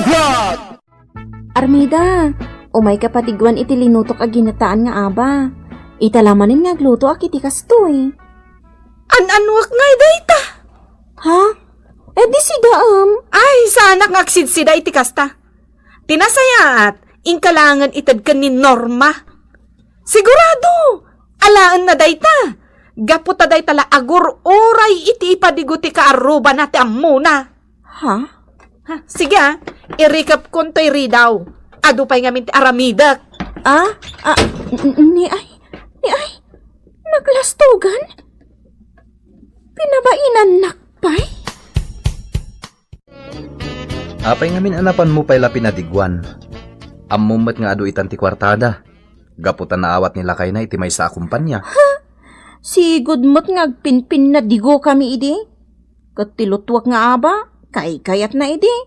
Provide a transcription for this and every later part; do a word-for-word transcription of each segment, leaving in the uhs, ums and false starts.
Vlog! Armida, umayka patiguan iti linutok a ginataan nga aba. Ita la manen nga aglutoak iti kastoy. An-annuek ngay dayta? Ha? Eh, di sidaem. Ay, saanak nga agsidsida iti kasta. Ti nasayaat, inka laengen ited ken ni Norma. Sigurado, alaenna dayta. Gapu ta dayta la agur-uray iti ipadigo ti kaarrubana ti ammona. Ha? Ha, sige, ah. I-recap-kon toy ridaw. Adu pay ngamin ti aramidek. Ah? Ah, n-, n-, ni ay, ni ay, naglastogan? Pinabainannak pay? Apay ngamin a napanmo pay la pinadiguan? Ammom met nga adu itan ti kuartada. Gapu ta naawat ni lakayna iti maysa a kumpanya. Ha? Sigud met nga agpinpinnadigo kami idi. Ket ti lutuek nga aba, kaykayatna idi.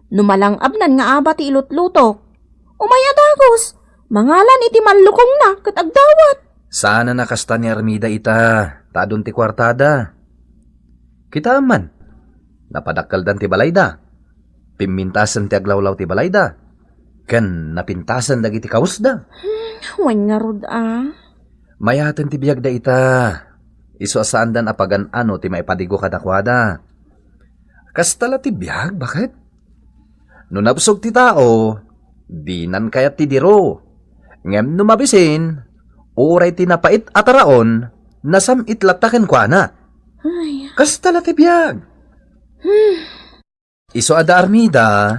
No malang-abnan nga aba ti ilutlutok, umay a dagus, mangalan iti mallukongna ket agdawat. Saanen a kasta ni Armida ita, ta adun ti kuartada. Kitaem man, napadakkeldan ti balayda. Pimmintasen ti aglawlaw ti balayda, ken napintasen dagiti kawesda. Hmm, wen ngarud a. Mayaten ti biagda ita, isu a saandan a pagan-ano ti maipadigo kadakuada. Kasta la ti biag, baket? No nabsog ti tao, dinan kayat ti diro. Ngem no mabisin, uray ti napait a taraon, nasam-it latta kenkuana. Ay. Kasta la ti biag. Hmm. Isu a da Armida,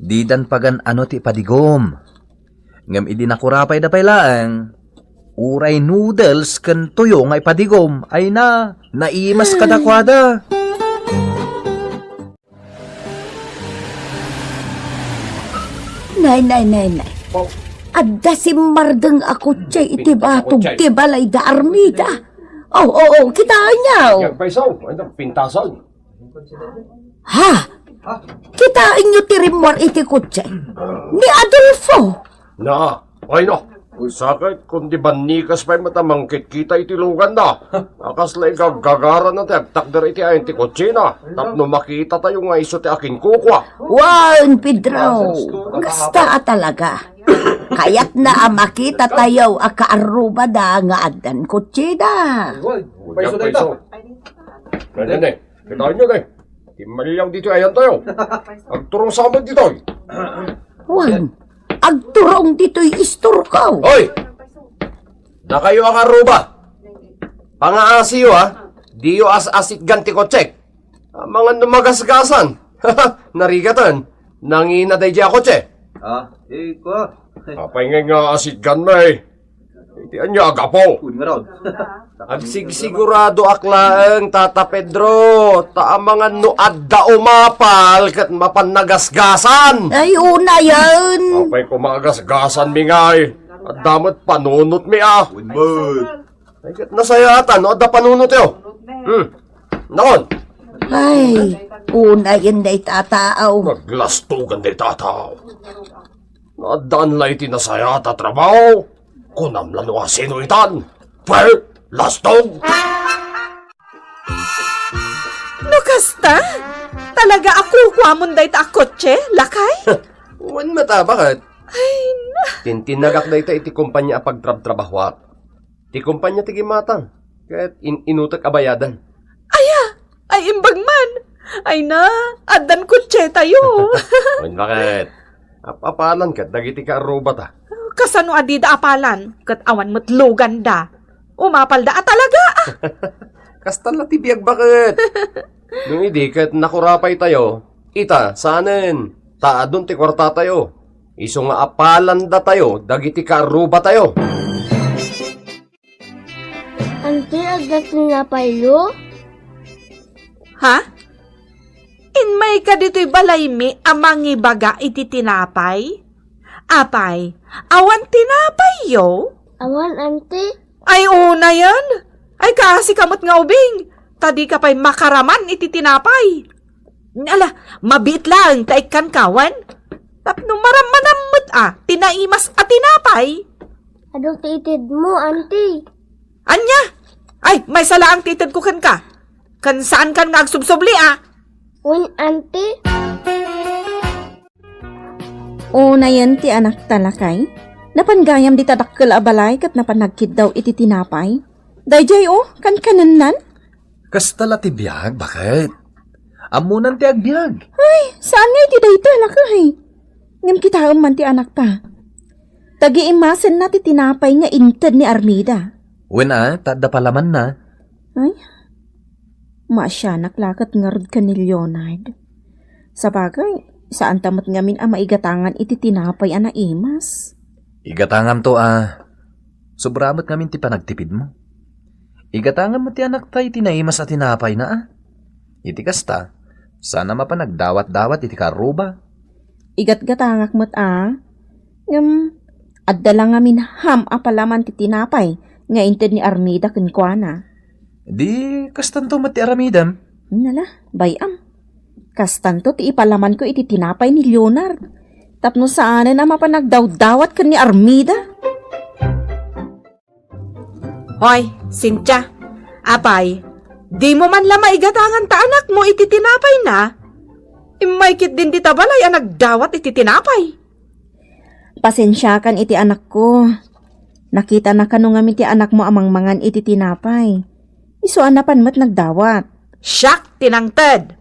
didan pagan-ano ti ipadigom. Ngem idi nakurapayda pay laeng, uray noodles ken tuyo nga ipadigom, ay na, naimas kadakuada. Nay, nay, nay, nay. Oh. Adda simmardeng a kotse iti batog ti balay da Armida. Oh, oh, oh, kitaenyo. Pintasan. Ha? Kitaenyo ti rimmuar iti kotse ni Adolfo? Na, ay na. Sakit, kundi bannikas pay met a mangkitkita iti luganda. A kasla igaggagarana ti agtakder iti ayan ti kotsena. Tapno makitatayo nga isu ti akinkukua. Wen, Pedro, kasta a talaga. Kayatna a makitatayo a kaarrubada nga addan kotseda. Paiso, paiso. Nene, nene. Kitaenyo, ne. Timmaliaw ditoy ayantayo. Agturong sa amin ditoy. Wen, agturong ditoy istorko. Hoy! Dakayo a kaarruba. Pangaasiyo, ha? Diyo as-asitgan ti kotsek. Amangan no magasgasan. Narigaten. Nangina daydi a kotse. Ah, eh, ko. Apay ngay nga asitgan mo, eh? Iti ania a gapu? Kun nga raw. Agsigsiguradoak laeng, Tata Pedro, ta amangan no adda umapal ket mapan nagasgasan. Ay, unayen. Apay ko magasgasan mi ngay. Adda met panunot mi, ah. Kun met. Ay, ket nasayaatan no adda panunotyo. Hmm. Nakon. Ay, unayen dayta a tao. Naglastogan dayta a tao. Addaan la iti nasayaat a trabaho. Kunam la no asino itan. Pwe, lastog! No kasta, talaga a kukuamon dayta a kotse, lakay? Wen met a, baket? Ay, na. Tintinagak dayta iti kompania a pagtrabtrabahoak. Ti kompania ti gimmatang, ket in-inutek a bayadan. Aya, ay imbag man. Ay na, addan kotsetayo. Wen, baket? Ap-apalan ket dagiti kaarrubata. Kasano a dida apalan? Ket awan met luganda. Umapalda a talaga. Kasta la ti biag, baket? No idi ket nakurapaytayo, ita, saanen, ta adun ti kuartatayo. Isu nga apalandatayo dagiti kaarrubatayo. Anti, adda tinapayyo? Ha? Immayka ditoy balaymi a mangibaga iti tinapay? Apay, awan tinapayyo? Awan, anti. Ay, unayen! Ay, kaasika met nga ubing, ta dika pay makaraman iti tinapay. Ala, mabiit laeng ta ikkanka, wen? Tapno marammanam met a ti naimas a tinapay. Adu ti itedmo, anti. Ania? Ay, maysa laeng ti itedko kenka. Ken saankan nga agsubsubli a. Wen, anti. Unayen ti anakta, lakay. Napan gayam dita dakkel a balay ket napan nagkiddaw iti tinapay. Daydiay, o, kankanennan. Kasta la ti biag, baket? Ammonan ti agbiag. Ay, saan nga iti dayta, lakay? Ngem kitaem man ti anakta. Tagiimasenna ti tinapay nga inted ni Armida. Wen a, ta adda palamanna. Ay, maasianak la ket ngarud ken ni Leonard. Sabagay, saanta met ngamin a maigatangan iti tinapay a naimas. Igatanganto a, sobra met ngamin ti panagtipidmo. Igatangan met ti anakta iti naimas a tinapayna a. Iti kasta, saan a mapan nagdawat-dawat iti karruba. Igatgatangak met a, ngem adda la ngamin ham a palaman ti tinapay nga inted ni Armida kenkuana. Di kastanto met ti aramidem? Nala, bay-am. Kastanto ti ipalamanko iti tinapay ni Leonard. Tapno saanen a mapan nagdawdawat ken ni Armida. Hoy, Cynthia, apay, dimo man la maigatangan ta anakmo iti tinapayna? Immay ketdin dita balay a nagdawat iti tinapay. Pasensiakan iti anakko. Nakitana kano ngamin ti anakmo a mangmangan iti tinapay. Isu a napan met nagdawat. Siak ti nangted.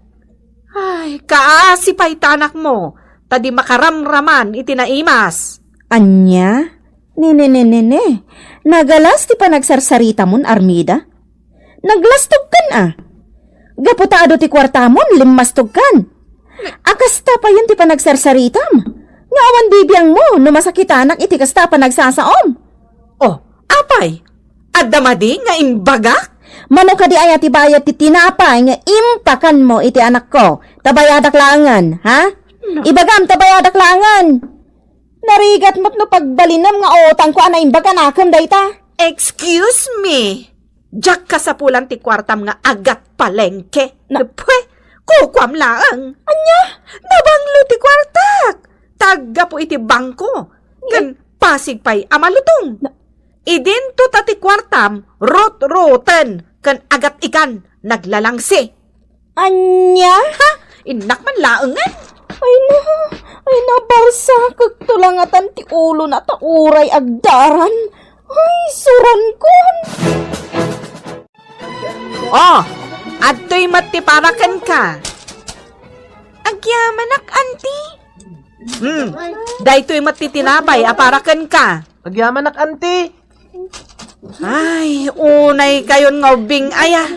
Ay, kaasi pay ta anakmo, ta di makaramraman iti naimas. Ania? Nene, nene, ne. Nagalas ti panagsarsaritamon, Armida. Naglastogkan a. Gapu ta adu ti kuartamon, limmastogkan. A kasta payen ti panagsarsaritam. Nga awan bibiangmo no masakitanak iti kasta a panagsasaom. Oh, apay, adda madi nga imbagak? Mano kadi aya ti bayad ti tinapay nga impakanmo iti anakko? Ta bayadak laengen, ha? No. Ibagam ta bayadak laengen. Narigat met no pagbalinem nga utangko a naimbag a nakem dayta. Excuse me. Diak kasapulan ti kuartam nga agat palengke. Na- Pwe, kukuam laeng. Ania? Nabanglo ti kuartak. Taggapu iti bangko. Ken pasig pay a malutong. Na- Idinto ta ti kuartam, rot-roten, ken agat ikan, naglalangsi. Ania? Ha? Innak man laengen. Ay na, ay na, barsakek to langatan ti ulo na ta uray agdaran. Ay, surankon. Oh, adtoy met ti para kenka. Agyamanak, anti. Hmm, daytoy met ti tinapay a para kenka. Agyamanak, anti. Ay, unay kayon nga ubbing aya.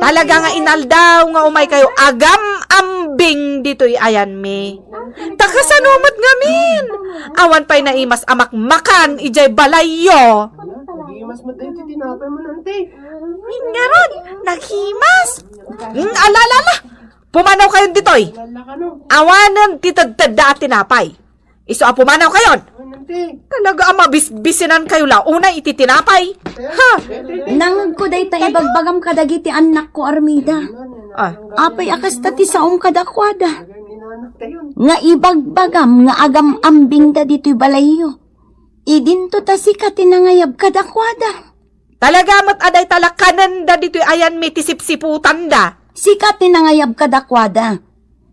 Talaga nga inaldaw nga umay kayo agam-ambing ditoy ayanmi. Ta kasano met ngamin? Awan pay naimas a makmakan idiay balayyo. Naghimas met daytoy tinapay mo, anti. Ngarud, naghimas. Hmm, ala, ala, ala. Pumanaw kayon ditoy. Ala, ala, ano? Awanen ti tedtedda a tinapay. Isu a pumanaw kayon. Talaga a mabisbisinan kayo la unay iti tinapay. Ha? Nangegko dayta ibagbagam kadagiti annakko, Armida. Ah. Apay a kasta ti saom kadakuada? Nga ibagbagam nga agam-ambingda ditoy balayyo. Idinto ta sika ti nangayab kadakuada. Talaga met a dayta la kanenda ditoy ayanmi ti sipsiputanda. Sika ti nangayab kadakuada.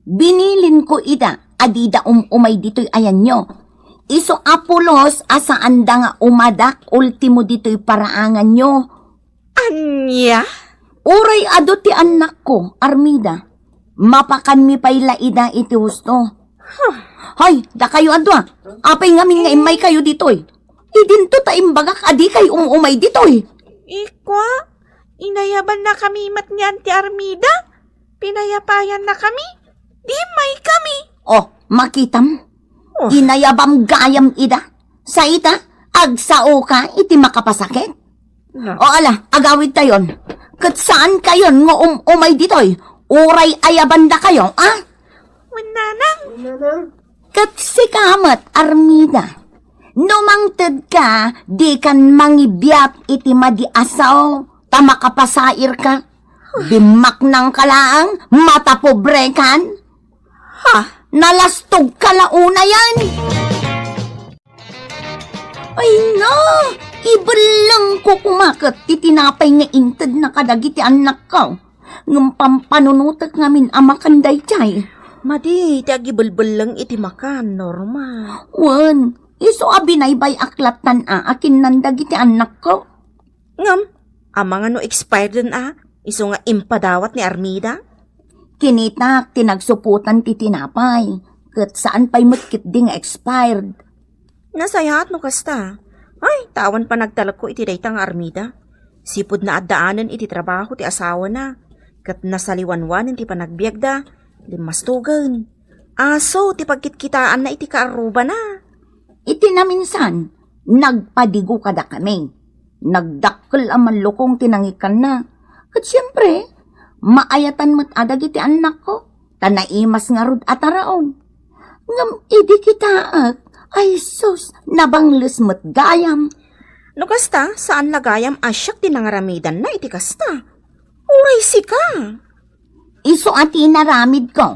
Binilinko ida a dida um-umay ditoy ayanyo. Isu a pulos a saanda nga umadak ultimo ditoy paraanganyo. Ania? Uray adu ti annakko, Armida. Mapakanmi pay la ida iti husto. Huh. Hoy, dakayo a dua. Apay ngamin nga immay kayo ditoy? Idinto ta imbagak a dikay um-umay ditoy. Ikwa, inayabannakami met ni Auntie Armida. Pinayapayannakami. Di immaykami. Oh, makitam. Oh. Inayabam gayam ida. Sa ita, agsaoka iti makapasakit. Na. O ala, agawid tayon. Ket saan kayon nga um-umay ditoy. Uray ayabanda kayo, a? Wen nanang. Ket sika met, Armida. No mangted ka, di kan mangibiat iti madi a sao, ta makapasair ka. Dimmaknang ka laeng, mata pobre kan. Ha? Nalastog ka la unayen. Ay na, ibellengko koma ket ti tinapay nga intedna kadagiti annakko. Ngem pampanunotek ngamin a makan daydiay. Madi ti agibelbelleng iti makan, Norma. Wen, isu a binaybay-ak lattan a, a kinnan dagiti annakko. Ngem, amangan no expired a, isu nga impadawat ni Armida? Kinitak ti nagsuputan ti tinapay, ket saan pay met ketdi nga expired. Nasayaat no kasta. Ay, ta awan panagtalekko iti dayta nga Armida. Sipud naaddaanen iti trabaho ti asawana, ket nasaliwanwanen ti panagbiagda, limmastogen. Aso ti pagkitkitaanna iti kaarrubana. Iti naminsan, nagpadigo kadakami. Nagdakkel a mallukong ti nangikkanna. Ket siempre, maayatan met a dagiti annakko, ta naimas ngarud a taraon. Ngem idi kitaek, ay sus, nabangles met gayam. No kasta, saan la gayam a siak ti nangaramidanna iti kasta. Uray sika. Isu a ti inaramidko.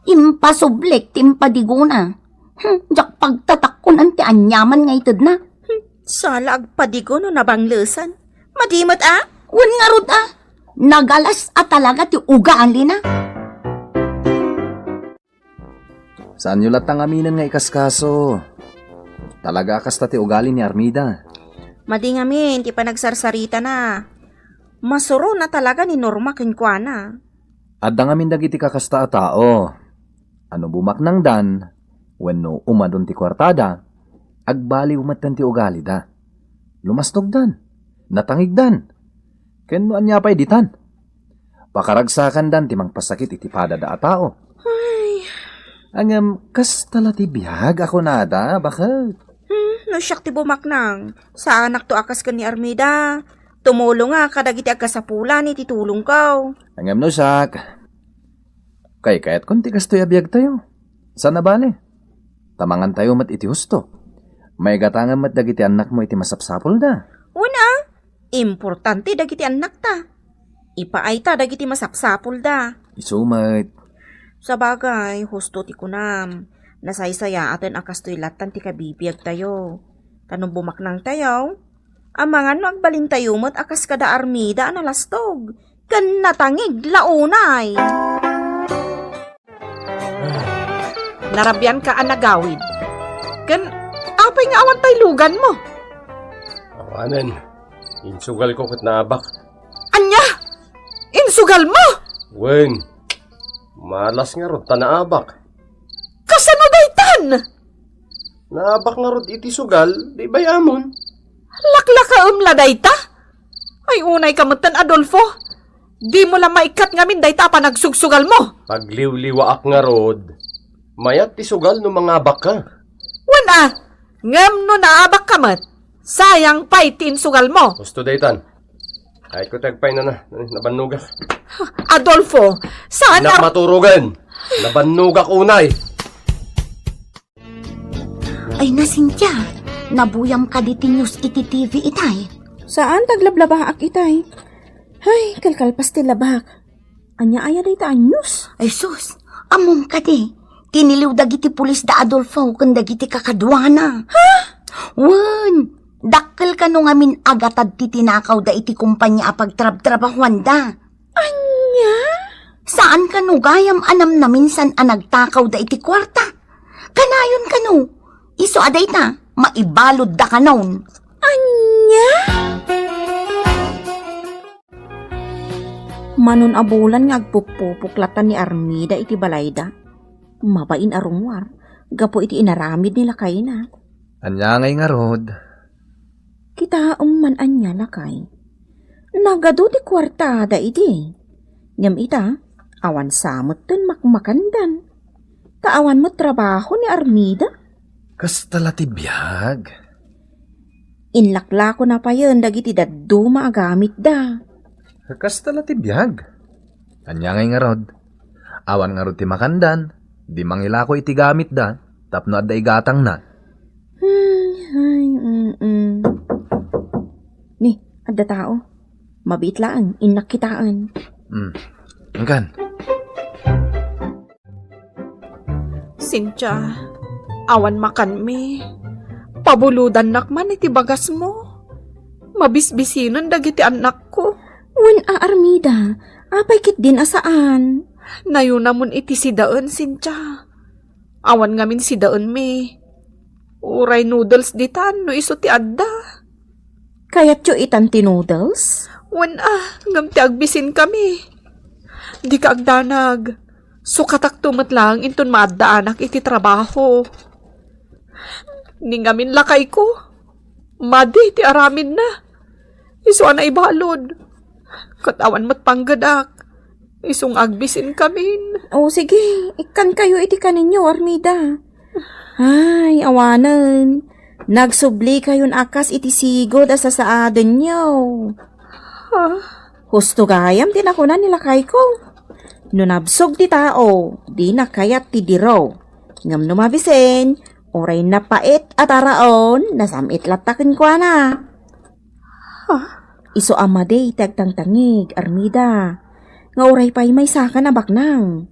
Impasublik ti impadigona. Hmm, diak pagtatakkunan ti aniaman nga itedna. Hmm, sala agpadigo no nabanglesan. Madi met a? Wen ngarud a. Nagalas a talaga ti ugalina. Saanyo latta ngaminen nga ikaskaso. Talaga a kasta ti ugali ni Armida. Madi ngamin ti panagsarsarita na. Masuron a talaga ni Norma kenkuana. Adda ngamin dagiti kakasta a tao. Ano bumaknangdan, wenno umadon ti kuartada, agbaliw metten ti ugalida. Lumastogdan, natangigdan, ken no ania pay ditan. Pakaragsakandan ti mangpasakit iti padada a tao. Ay. Ngem, kasta la ti biag a kunada, baket. Hmm, no siak ti bumaknang, saanakto a kas ken ni Armida. Tumulonga kadagiti agkasapulana iti tulongko. Ngem no siak, kaykayatko ti kastoy a biagtayo. Saan a bale. Ta mangantayo met iti husto. Maigatangem met dagiti annakmo iti masapsapulda. Wen a, importante dagiti annakta. Ipaayta dagiti masapsapulda. Isu met. Sabagay, husto ti kunam. Nasaysayaaten a kastoy lattan ti kabibiagtayo. Ta no bumaknangtayo, amangan no agbalintayo met a kas kada Armida a nalastog ken natangig la unay. Narabianka a nagawid. Ken apay nga awan tay luganmo? Awanen. Insugalko ket naabak. Ania? Insugalmo? Wen. Malas ngarud ta naabak. Kasano daytan? Naabak ngarud iti sugal, di bay-amon. Laklakaem la dayta? Ay, unayka metten, Adolfo. Dimo la maikkat ngamin dayta a panagsugsugalmo. Pagliwliwaak ngarud. Mayat ti sugal no mangabakka. Wen a, ngem no naabakka met, sayang pay ti insugalmo. Husto daytan. Ayatko ti agpaynana, nabannogak. Adolfo, saan a... Innak maturogen. Nabannogak unay. Ay na, Cynthia, nabuyam kadi ti news iti T V itay? Saan, taglablabaak itay. Ay, kalkalpas ti labak. Ania aya dayta a news? Ay sus, ammom kadi, tiniliw dagiti pulis da Adolfo ken dagiti kakaduana. Ha? Wen, dakkel kano ngamin a gatad ti tinakawda iti kompania a pagtrabtrabahuanda. Ania? Saan kano gayam a namnaminsan a nagtakawda iti kuarta? Kanayon kano, isu a dayta, maibaludda kanon. Ania? Manon a bulan nga agpuppupok latta ni Armida iti balayda. Mabain a rungor gapu iti inaramid ni lakayna. Ania ngay ngarud? Kitaem man ania, lakay. Nagadu ti kuartada idi. Ngem ita, awan sa metten makmakandan. Ta awan met trabaho ni Armida. Kasta la ti biag. Inlaklakona payen dagiti dadduma a gamitda. Kasta la ti biag. Ania ngay ngarud? Awan ngarud ti makandan, di mangilako iti gamitda tapno adda igatangna. Hmm, ay, mm-mm. Ni, adda tao. Mabiit laeng, innak kitaen. Hmm. Engkan. Cynthia, awan makanmi. Pabulodannak man iti bagasmo. Mabisbisinen dagiti annakko. Wen a, Armida, apay ketdin a saan? Nayunamon iti sidaen, Cynthia. Awan ngamin sidaenmi. Uray noodles ditan no isu ti adda. Kayatyo itan ti noodles? Wen a, ngem ti agbisinkami. Dika agdanag. Sukatakto met laeng inton maaddaanak iti trabaho. Ni ngamin lakayko, madi ti aramidna. Isu a naibalud. Ket awan met panggedak. Isu nga agbisinkamin. O, sige, ikkankayo iti kaninyo, Armida. Ay, awanen. Nagsublikayon a kas iti sigud a sasaadenyo. Ha? Husto gayam ti nakuna ni lakayko. No nabsog ti tao, dina kayat ti diro. Ngem no mabisin, uray napait a taraon, nasam-it latta kenkuana. Ha? Isu a madi ti agtangtangig, Armida, nga uray pay maysakan a baknang.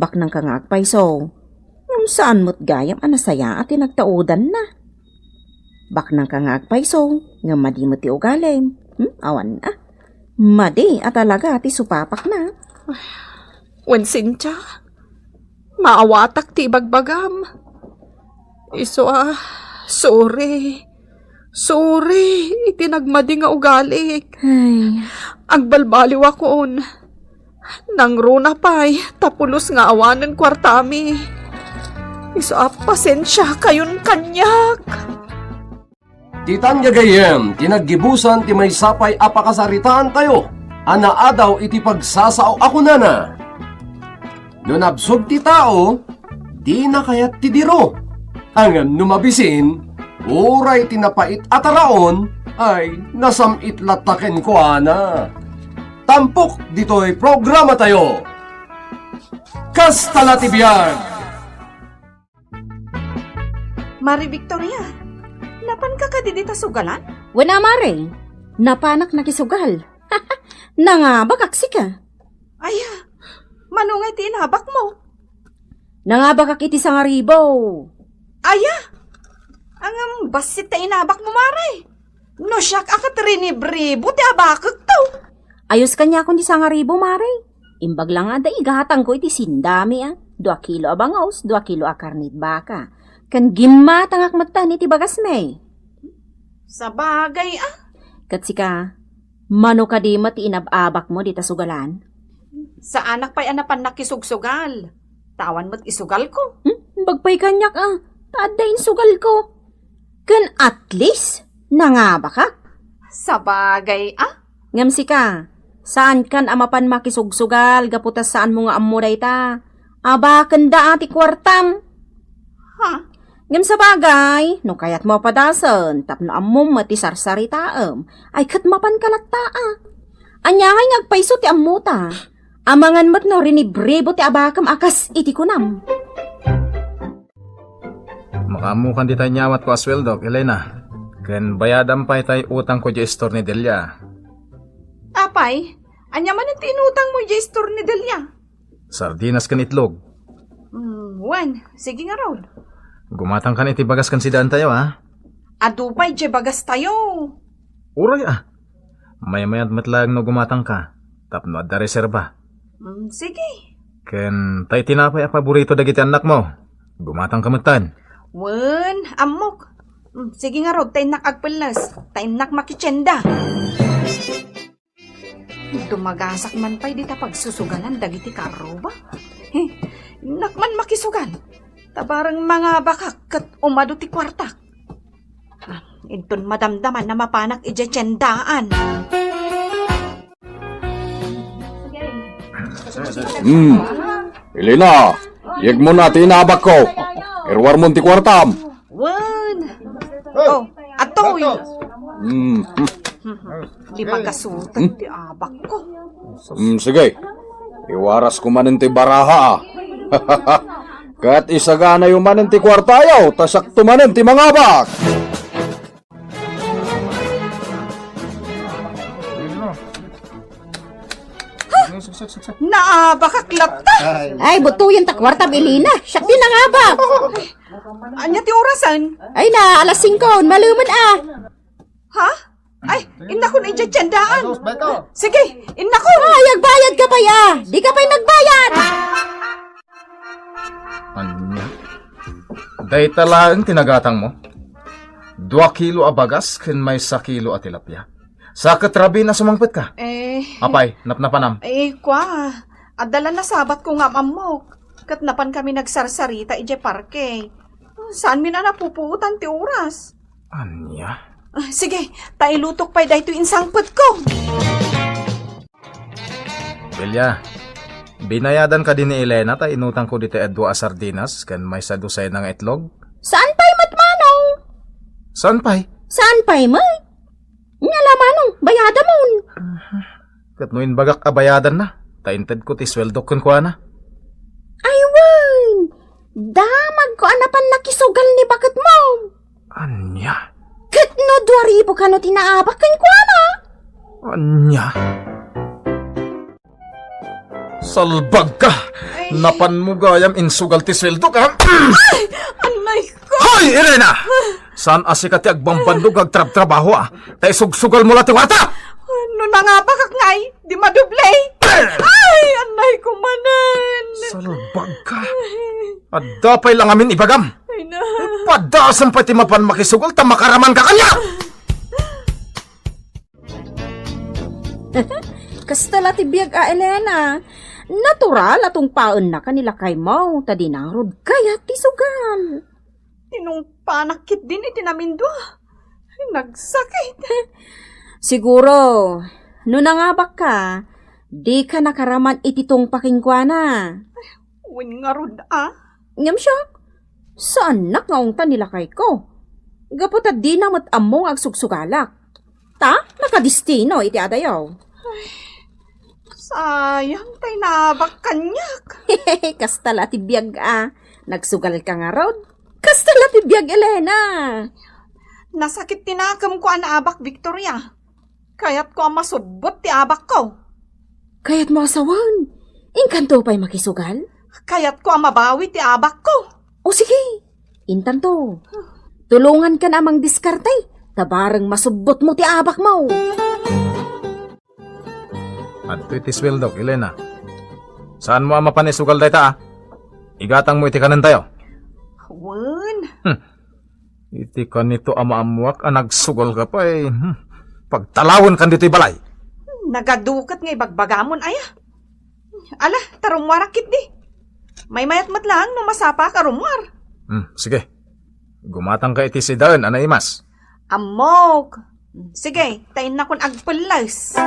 Baknangka nga agpayso, ngem saan met gayam a nasayaat ti nagtaudanna. Baknangka nga agpayso, ngem madi met ti ugalim. Hmm? Awan a. Madi a talaga ti supapakna. Wen, Cynthia, maawatak ti ibagbagam. Isu a, sorry. Sorry iti nagmadi nga ugalik. Ay. Agbalbaliwakon. Nangruna pay, ta pulos nga awanen kuartami. Isu a, pasensiakayon kaniak. Ditan gagayyem ti naggibusan ti maysa pay a pakasaritaantayo a naadaw iti pagsasao a kunana, "No nabsog ti tao, dina kayat ti diro. Ngem no mabisin, uray ti napait a taraon ay nasam-it latta kenkuana." Tampok ditoy programatayo. Kasta la ti biag. Mare Victoria, napanka kadi dita sugalan? Wen a, mare. Napanak nakisugal. Nangabakak sika. Aya, mano nga iti inabakmo? Nangabakak iti sangaribo. Aya? Ngem bassit ta inabakmo, mare. No siak a ket rinibribo ti abakekto. Ayos kaniakon ti sangaribo, mare. Imbag la nga adda igatangko iti sindami a dua kilo a bangus, dua kilo a karnit baka. Ken gimmatangak metten iti bagasmi. Sabagay a. Ket sika, mano kadi met ti inab-abakmo dita sugalan? Saanak pay a napan nakisugsugal. Ta awan met isugalko. Hmm? Imbag pay kaniak a, ta adda insugalko. Ken at least, nangabakak. Sabagay a. Ngem sika, saankan a mapan makisugsugal gapu ta saanmo nga ammo dayta. Abakenda a ti kuartam. Ha? Ngem sabagay, no kayatmo a padasen tapno ammom met ti sarsaritaem, ay ket mapanka latta a. Ania ngay nga agpayso ti ammota? Amangan met no rinibribo ti abakem a kas iti kunam. Makaammokan dita inyawatko a sueldok, Elena. Ken bayadam pay tay utangko diay istor ni Delia. Apay, ania manen ti inutangmo diay istor ni Delia? Sardinas ken itlog. Mm, wen, sige ngarud. Gumatangkan iti bagas ken sidaentayo, a? Adu pay diay bagastayo. Uray, a. Maymayat met laeng no gumatangka, tapno adda reserba. Mm, sige. Ken tay tinapay a paborito dagiti annakmo. Gumatangka metten. Wen, ammok. Mm, sige ngarud, ta innak agpelles, ta innak makitienda. Dumagasak man pay dita pagsusugalan dagiti karruba. He, innak man makisugal. Ta bareng mangabakak ket umadu ti kuartak. Ah, inton madamdaman a mapanak idiay tiendaan. Hmm. Elena, yegmo na ti inabakko. Iruarmon ti kuartam. Wen. Oh, atoy. Hmm. Di magasutan ti abakko. Hmm, sige. Iwarasko manen ti baraha, a. Ket isaganayo manen ti kuartayo, ta siakto manen ti mangabak. Naabakak latta. Ay, butoyen ta kuartam, Elena. Siak ti nangabak. Ania ti orasen? Ay na, alas singko, malumen a. Ha? Ay, innakon idiay tiendaan. Asus, bay to. Sige, innakon. Ay, agbayad ka pay, a. Di ka pay nagbayad. Ania? Dayta laeng ti nagatangmo? Dua kilo a bagas ken maysa kilo a tilapia. Sa ket rabii a sumangpetka? Eh. Apay, napnapanam? Eh, kua. Adda la nasabatko nga am-ammok. Ket napankami nagsarsarita idiay parke. Saanmin a napupuotan ti oras. Ania? Ah, sige, ta ilutok pay daytoy insangpetko. Delia, binayadan kadi ni Elena ta inutangko ditoy a dua a sardinas ken maysa dosena nga itlog? Saan pay met, Manong? Saan pay? Saan pay met? Ania la, Manong, bayadamon. Ket no imbagak a bayadanna, ta intedko ti sueldok kenkuana. Ay wen, damagko a napan nakisugal ni baketmo. Ania? Ket no dua ribu kano ti naabak kenkuana? Ania? Salbag ka! Ay. Napanmo gayam insugal ti sueldok, a? Ay! Anay ko! Hoy, Elena! Saan a sika ti agbambandog nga agtrabtrabaho, a? Ta isugsugalmo la ti warta! No nangabakak ngay, di madoble! Ay, anay ko manen! Salbag ka! Adda pay la ngamin ibagam! Ay, na. Padasem pay ti mapan makisugal ta makaraman ka kaniak! Kasta la ti biag a, Elena. Natural a tungpaennaka ni lakaymo ta di ngarud kayat ti sugal. Tinungpanak ketdin iti namindua. Nagsakit. Siguro, no nangabakka, dika nakaraman iti tungpa kenkuana. Wen ngarud, a? Ngem siak, saannak nga ungtan ni lakayko. Gapu ta dina met ammo nga agsugsugalak. Ta nakadistino iti adayo. Ay, sayang tay naabak kaniak. Kasta la ti biag a. Nagsugal ka ngarud. Kasta la ti biag, Elena. Nasakit ti nakemko a naabak, Victoria. Kayatko a masubbot ti abakko. Kayatmo a sawen, inkanto pay makisugal? Kayatko a mabawi ti abakko. O sige, intanto. Tulongankan a mangdiskarte, ta bareng masubbotmo ti abakmo. Adtoy ti sueldok, Elena. Saanmo a mapan isugal dayta, a? Igatangmo iti kanentayo. Wen. Hmm. Iti kanito a maammoak a nagsugal ka pay, hmm, pagtalawenkan ditoy balay. Nagaduket nga ibagbagamon, aya. Ala, ta rummuarak ketdi. Maymayat met laeng no masapaak a rummuar. Hmm, sige. Gumatangka iti sidaen a naimas. Ammok. Sige, ta innakon agpelles.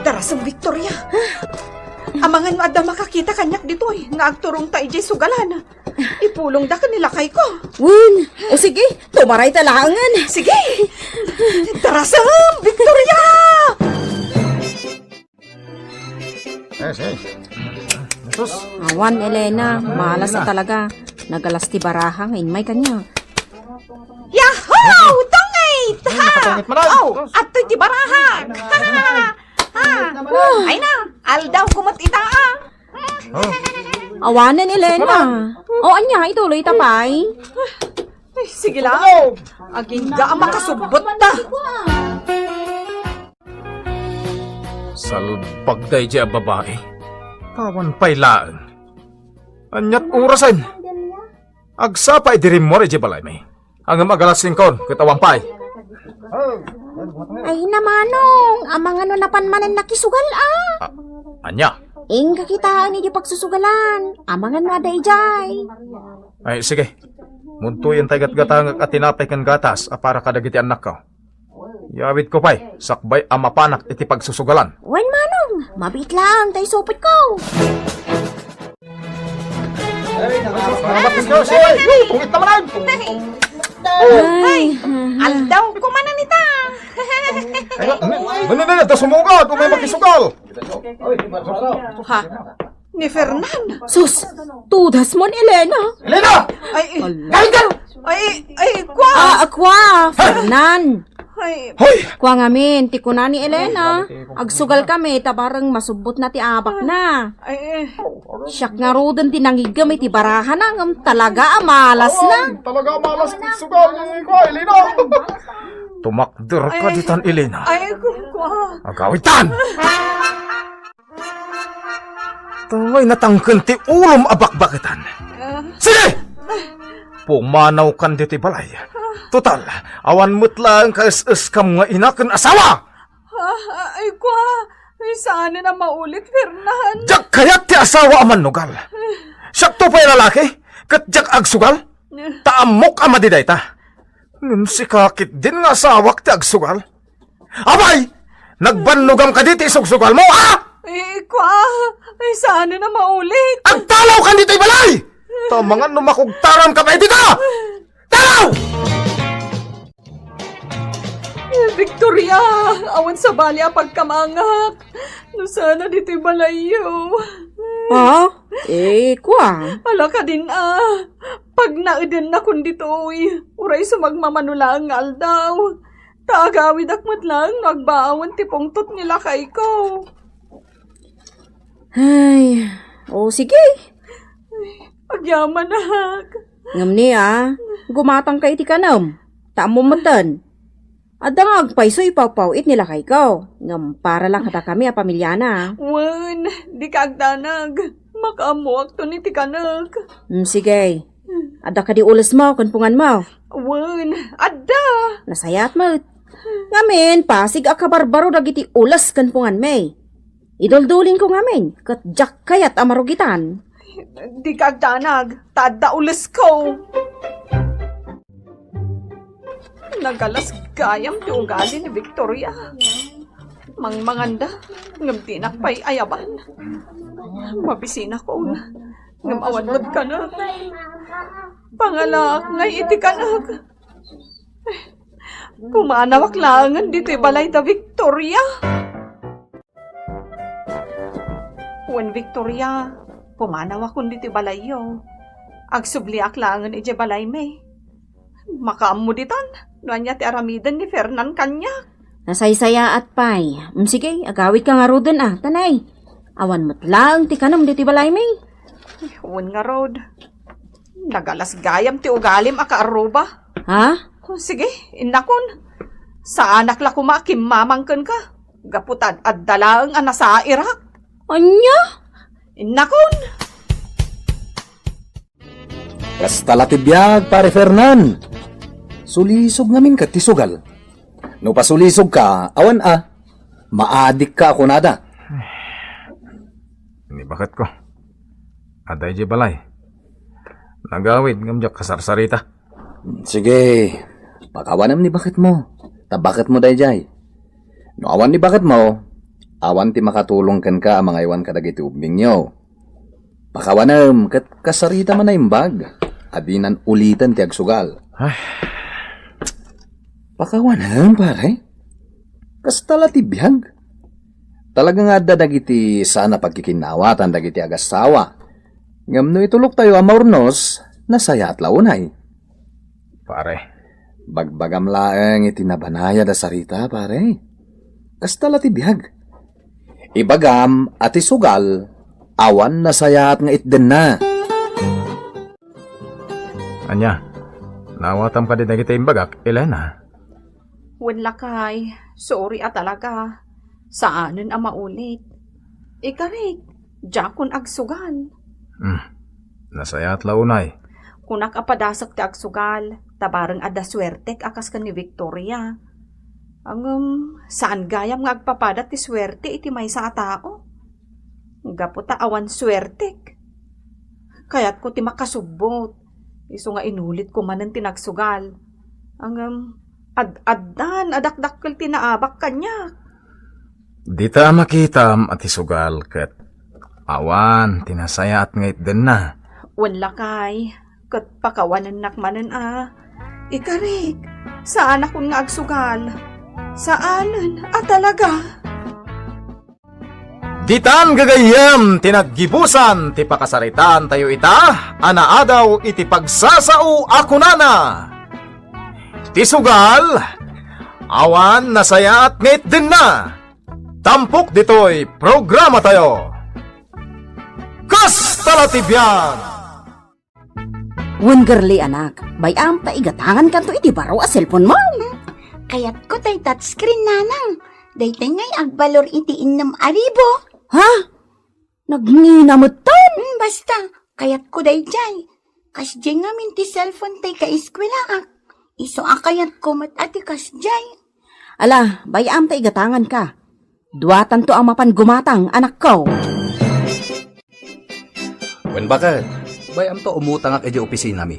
Darasem, Victoria. Amangan no adda makakita kaniak ditoy nga agturongta idiay sugalan. Ipulongda ken ni lakayko. Wen, o sige, tumarayta laengen. Sige. Darasem, Victoria! Yes, yes. Jesus. Awan, Elena, malas a talaga. Nagalas ti baraha nga inmay kaniak. Yahoo! Tungit! Ay, nakatungit man, ay. Oh, adtoy ti baraha. Ha? Ay na, aldawko met ita, a. Oh. Awanen, Elena. O, ania, ituloyta pay? Ay, sige la. Agingga a makasubbotta. Salbag daydiay a babai. Awan pay laeng. Aniat orasen? Agsapa idi rimmuar idiay balaymi. Ngem agalas singkon, ket awan pay. Ay, namanong, amangan no napan manen nakisugal, a. A, ania? Inka kitaen idiay pagsusugalan. Amangan no adda idiay. Ay, sige. Mudtoyen tay gatgatangek a tinapay ken gatas a para kadagiti annakko. Yawidko pay, sakbay a mapanak iti pagsusugalan. Wen, manong, mabiit laeng tay supotko. Ay, nakapasin ka, si Tungit naman ay. Ay, aldaw ko man, anita. Ay, ano, ano, ano, sumugod, umay makisugal. Ha? Ni Fernan? Sus, tudas mon, Elena. Elena! Ay, ay, Galit ka! Ay, ay, kwa! Ah, akwa, Fernan. Ay, hoy! Kua ngamin, ti kuna ni Elena, agsugal kami, ta bareng masubbotna ti abakna. Ay, eh. Siak ngaruden ti nangiggem iti barahana, ngem talaga a malasna. Ay, talaga a malas ti sugal ni kua, Elena. Tumakder ka ditan, Elena. Ay, ku-, kua. Agawidtan! Tangay natangken ti ulom a bakbaketan. Ah. Sige! Pumanawkan ditoy balay. Total, awan met laeng kaes-eskam nga ina ken asawa! Ah, ay, kua, ay, saanen a maulit, Fernan. Diak kayat ti asawa a mannugal. Siakto pay lalaki, ket diak agsugal. Ta ammok a madi dayta. Ngem sika ketdin nga asawak ti agsugal. Apay! Nagbannogam kadi ti isugsugalmo, ha? Eh, kua, ay, saanen a maulit. Agtalawkan ditoy balay! Ta amangan no makugtaranka pay dita! Talaw! Eh, Victoria, awan sabali a pagkamangak. No saan a ditoy balayyo. Ha? Eh, kua? Ala kadin a. Pagnaedennakon ditoy. Uray sumagmamano laeng nga aldaw. Ta agawidak met laeng no agbaawen ti pungtot ni lakayko. Ay, o sige. Agyamanak. Ngem ni a, gumatangka iti kanem. Ta ammom metten. Adda nga agpayso ipawpaw-it ni lakayko. Ngem para la kadakami a pamilyana. Wen, dika agdanag. Makaammoakton iti kanek. Mm, sige. Adda kadi ulesmo ken punganmo? Wen, adda. Nasayaat met. Ngamin, pasig a kabarbaro dagiti ules ken punganmi. Iduldulinko ngamin, ket diak kayat a marugitan. Dika agdanag, ta adda ulesko. Nagalas gayam ti ugali ni Victoria. Mangmanganda, ngem dinak pay ayaban. Mabisinakon, ngem awan met kanek. Pangalaak ngay iti kanek. Pumanawak laengen ditoy balay da Victoria. Wen, Victoria, pumanawakon ditoy balayyo. Agsubliak laengen idiay balaymi. Makaammo ditan no ania ti aramiden ni Fernan kaniak. Nasaysayaat pay. Mm, sige, agawidka ngaruden a, tanay. Awan met laeng ti kanem ditoy balaymi. Wen ngarud. Nagalas gayam ti ugalim a kaarruba. Ha? O, sige, innakon. Saanak la koma a kimmamang kenka. Gapu ta ad-, adda laeng a nasairak. Ania? Innakon. Kasta la ti biag, Pare Fernan. Sulisog ngamin ket ti sugal. No pasulisogka, awan a. Maadikka a kunada. Ni baketko. Adda idiay balay. Nagawid ngem diak kasarsarita. Sige, pakawanem ni baketmo. Ta baketmo daydiay. No awan ni baketmo, awan ti makatulong kenka a mangaywan kadagiti ubbingyo. Pakawanem ket kasarita man a imbag a dinan uliten ti agsugal. Ay. Pakawanem, pare. Kasta la ti biag. Talaga nga adda dagiti saan a pagkikinnaawatan dagiti agassawa. Ngem no ituloktayo a maurnos, nasayaat la unay. Pare. Bagbagam laeng iti nabanayad a sarita, pare. Kasta la ti biag. Ibagam a ti sugal, awan nasayaat nga itdenna. Ania, naawatam kadi dagiti imbagak, Elena? Wen lakay, sorry a talaga. Saanen a maulit. Ikarik, diakon agsugal. Hmm, nasayaat la unay. Kunak a padasek ti agsugal, ta bareng adda suertek a kas ken ni Victoria. Ngem, saan gayam nga agpapada ti suerte iti maysa a tao. Gapu ta awan suertek. Kayatko ti makasubbot, isu nga inulitko manen ti nagsugal. Ngem, ad-addan a dakdakkel ti naabak kaniak. Dita a makitam a ti sugal ket awan ti nasayaat nga itdenna. Wen lakay, ket pakawanennak manen a. Ikarik, saanakon nga agsugal. Saanen a talaga. Ditan gagayyem ti naggibusan ti pakasaritaantayo ita a naadaw iti pagsasao a kunana, ti sugal, Awan nasayaat nga itdenna. Tampok ditoy programatayo. Kasta la ti biag! Wen, Girlie, anak, bay-am ta igatangankanto iti baro a cellphone mo. Kayatko tay touchscreen, nanang. Daytoy ngay agbalor iti innem a ribu. Ha? Nagngina metten? Hmm, basta, kayatko dayjay. Kasjay ngamin ti cellphone tay kaeskuelaak. Isu a kayatko met a ti kasjay. Ala, bay-am ta igatanganka. Duatanto a mapan gumatang, anakko. Wen, baket, bay-amto umutangak idiay opisinami.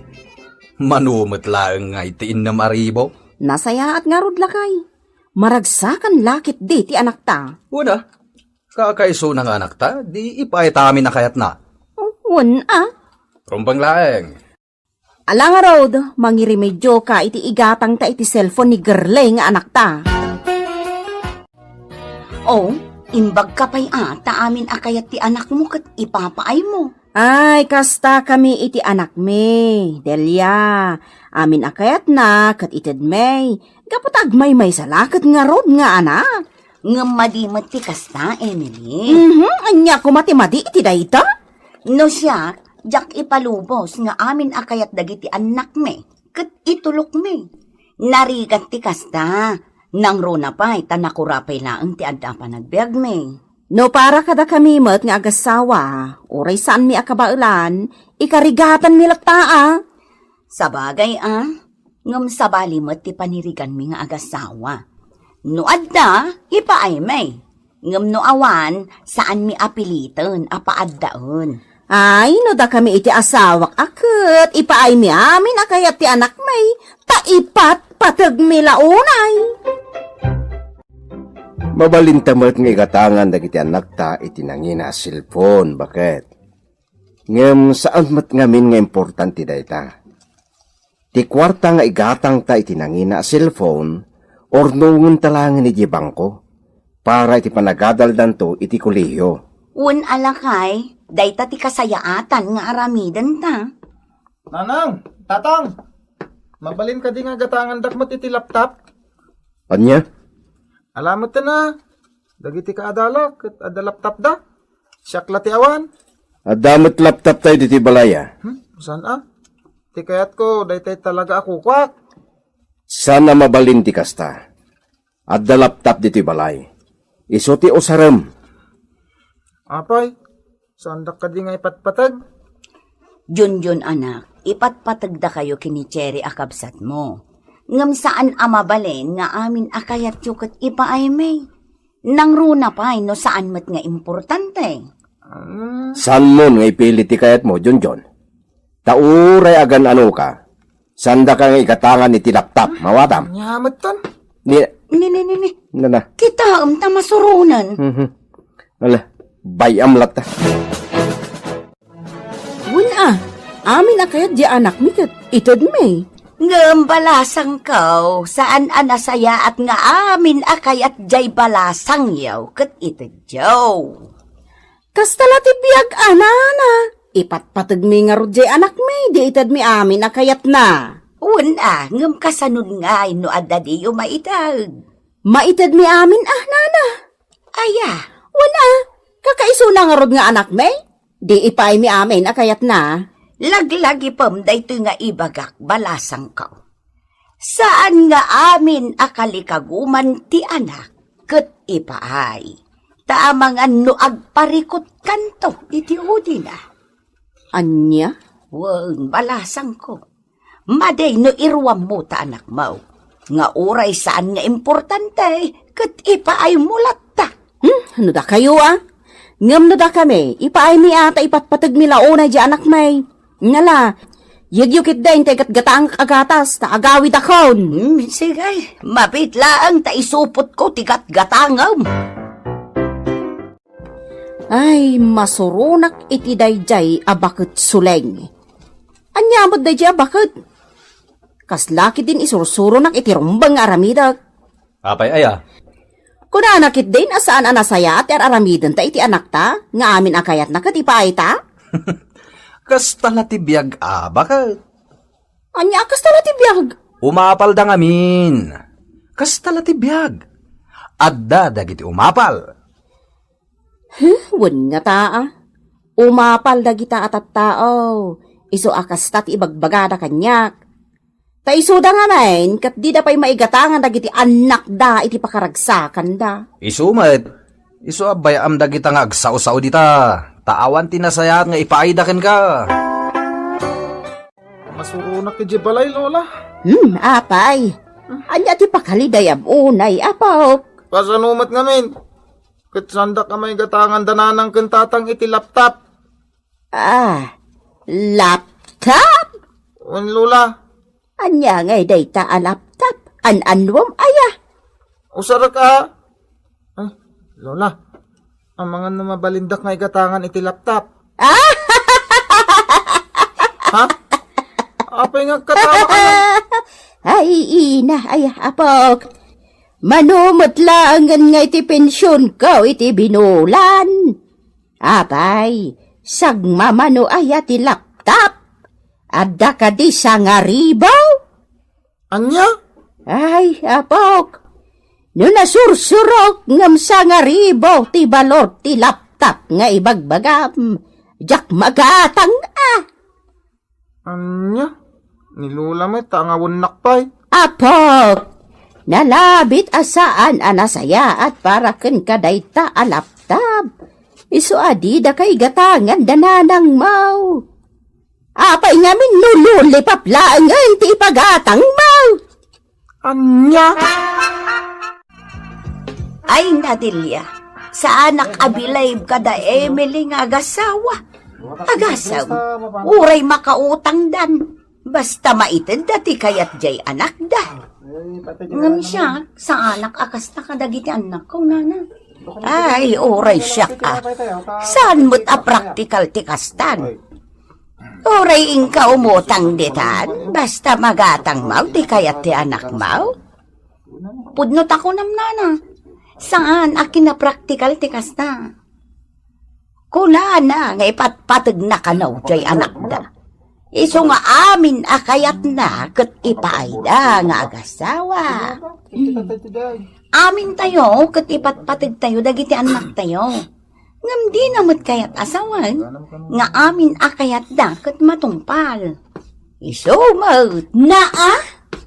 Mano met laeng nga iti innem a ribu? Nasayaat ngarud, lakay. Maragsakan la ketdi ti anakta. Wen a, kakaisuna nga anakta, di ipaayta amin a kayatna. Wen a. Rumbeng laeng. Ala ngarud, mangirimedioka iti igatangta iti cellphone ni Girlie nga anakta. Oh, imbagka pay a, ta amin a kayat ti anakmo ket ipapaaymo. Ay, kastakami iti anakmi, Delia. Amin a kayatna ket itedmi. Gapu ta agmaymaysa la ket ngarud nga anak. Ngem madi met ti kasta, Emily. Mhm, ania koma ti madi iti dayta? No siak, diak ipalubos nga amin a kayat dagiti annakmi ket itulokmi. Narigat ti kasta, nangruna pay ta nakura pay laeng ti adda a panagbiagmi. No para kadakami met nga agassawa, uray saanmi a kabaelan, ikarigatanmi latta a. Sabagay a, ngem sabali met ti paniriganmi nga agassawa. No adda, ipaaymi. Ngem no awan, saanmi a piliten a paaddaen. Ay, no dakami iti asawak a ket ipaaymi amin a kayat ti anakmi, ta ipatpategmi la unay. Mabalinta met nga igatangan dagiti anakta iti nangina a cellphone, baket. Ngem saan met ngamin nga importante dayta. Ti kuarta nga igatangta iti nangina a cellphone, urnongenta laengen idiay bangko para iti panagadaldanto iti kolehiyo. Wen a, lakay, dayta ti kasayaatan nga aramidenta. Nanang, tatang, mabalin kadi nga gatangandak met iti laptop? Ania? Ala metten a, dagiti kaadalak ket adda laptopda. Siak la ti awan. Adda met laptoptayo ditoy balay a. Hmm, saan a? Ti kayatko, daytay talaga a kukuak. Saan a mabalin ti kasta. Adda laptop ditoy balay. Isu ti usarem. Apay, saandak kadi nga ipatpateg? Junjun, anak, ipatpategdakayo ken ni Cherry a kabsatmo. Ngem saan a mabalin nga amin a kayatyo ket ipaaymi. Nangruna pay no saan met nga importante. Ah. Saanmon nga ipilit ti kayatmo, Junjun? Ta uray agan-anoka, saandaka nga igatangan iti laptop, mawatam. Ania metten? Ni Ni, ni, ni, ni. Nana. Kitaem ta masuronen. Mhm. Ala, bay-am latta. Wen a, amin a kayat diay anakmi ket itedmi. Ngem balasangko, saan a nasayaat nga amin a kayat diay balasangyo ket itedyo. Kasta la ti biag a, nana. Ipatpategmi ngarud diay anakmi, di itedmi amin a kayatna. Wen a, ngem kasanon ngay no adda diyo maiteg? Maitedmi amin a, nana. Aya? Wen a, kakaisuna ngarud nga anakmi? Di ipaaymi amin a kayatna. Laglagipem daytoy nga ibagak, balasangko. Saan nga amin a kalikaguman ti anak ket ipaay, ta amangan no agparikutkanto iti udina. Ania? Wen, balasangko. Madi no iruammo ta anakmo, nga uray saan nga importante, ket ipaaymo latta. Hmm, no dakayo a? Ngem no dakami, ipaaymi a ta ipatpategmi la unay diay anakmi. Ngala, yegyo ketdi intay gatgatangak a gatas, ta agawidakon. Hmm, sige, mabiit laeng ta isupotko ti gatgatangem. Ay, masuronak iti daydiay a baket suleng. Ania met daydiay a baket? Kasla ketdin isursuronak iti rumbeng nga aramidek. Apay aya? Kunana ketdin a saan a nasayaat ti ar-aramidenta iti anakta, nga amin a kayatna ket ipaayta? Kasta la ti biag a baket. Ania a kasta la ti biag? Umapalda ngamin. Kasta la ti biag. Adda dagiti umapal. Huh, wen ngata, a. Umapal dagita a tattao. Isu a kasta ti ibagbagada kaniak. Ta isuda ngamin, ket dida pay maigatangan dagiti annakda iti pakaragsakanda. Isu met, isu a bay-am dagita nga agsao-sao dita, ta awan ti nasayaat nga ipaayda kenka. Masuronak idiay balay, Lola. Hmm, apay. Ania ti pakaliday am unay, apok? Kasano met ngamin? Ket saandak a maigatangan da nanang ken tatang iti laptop. Ah, laptop? Wen, Lola. Ania ngay dayta a laptop? An-anuem aya? Usarek a. Ay, Lola. Amangan no mabalindak nga igatangan iti laptop. Ah! Ha? Apay nga agkatawa ka na? Ay, ina, ay, apok. Mano met laengen nga iti pensionko iti binulan. Apay, sagmamano aya ti laptop? Adda kadi sangaribu? Ania? Ay, apok, no nasursurok ngem sangaribu ti balor ti laptop nga ibagbagam, diak magatang a. Ania? Ni Lola met, ta angawennak pay. Apok, nalabit a saan a nasayaat para kenka dayta a laptop. Isu a dida kaigatangan da nanangmo. Apay ngamin no lollipop laengen ti ipagatangmo? Ania? Ay, Nadelia, saanak a believe kada Emily nga agasawa. Agasaw, uray makautangdan. Basta maitedda ti kayat diay anakda. Ngem siak, saanak a kasta kadagiti annakko, nana. Ay, uray siak, a. Saan met a praktikal ti kastan? Uray inka umutang ditan, basta magatangmo ti kayat ti anakmo. Pudno ta kunam, nana. Saan a kinapraktikal ti kasta. Kunana nga ipatpategna kano diay anakda. Isu nga amin a kayatna ket ipaayda nga agasawa. Amintayo ket ipatpategtayo dagiti annaktayo. Ngem dina met kayat a sawen nga amin a kayatda ket matungpal. Isu met. Naa?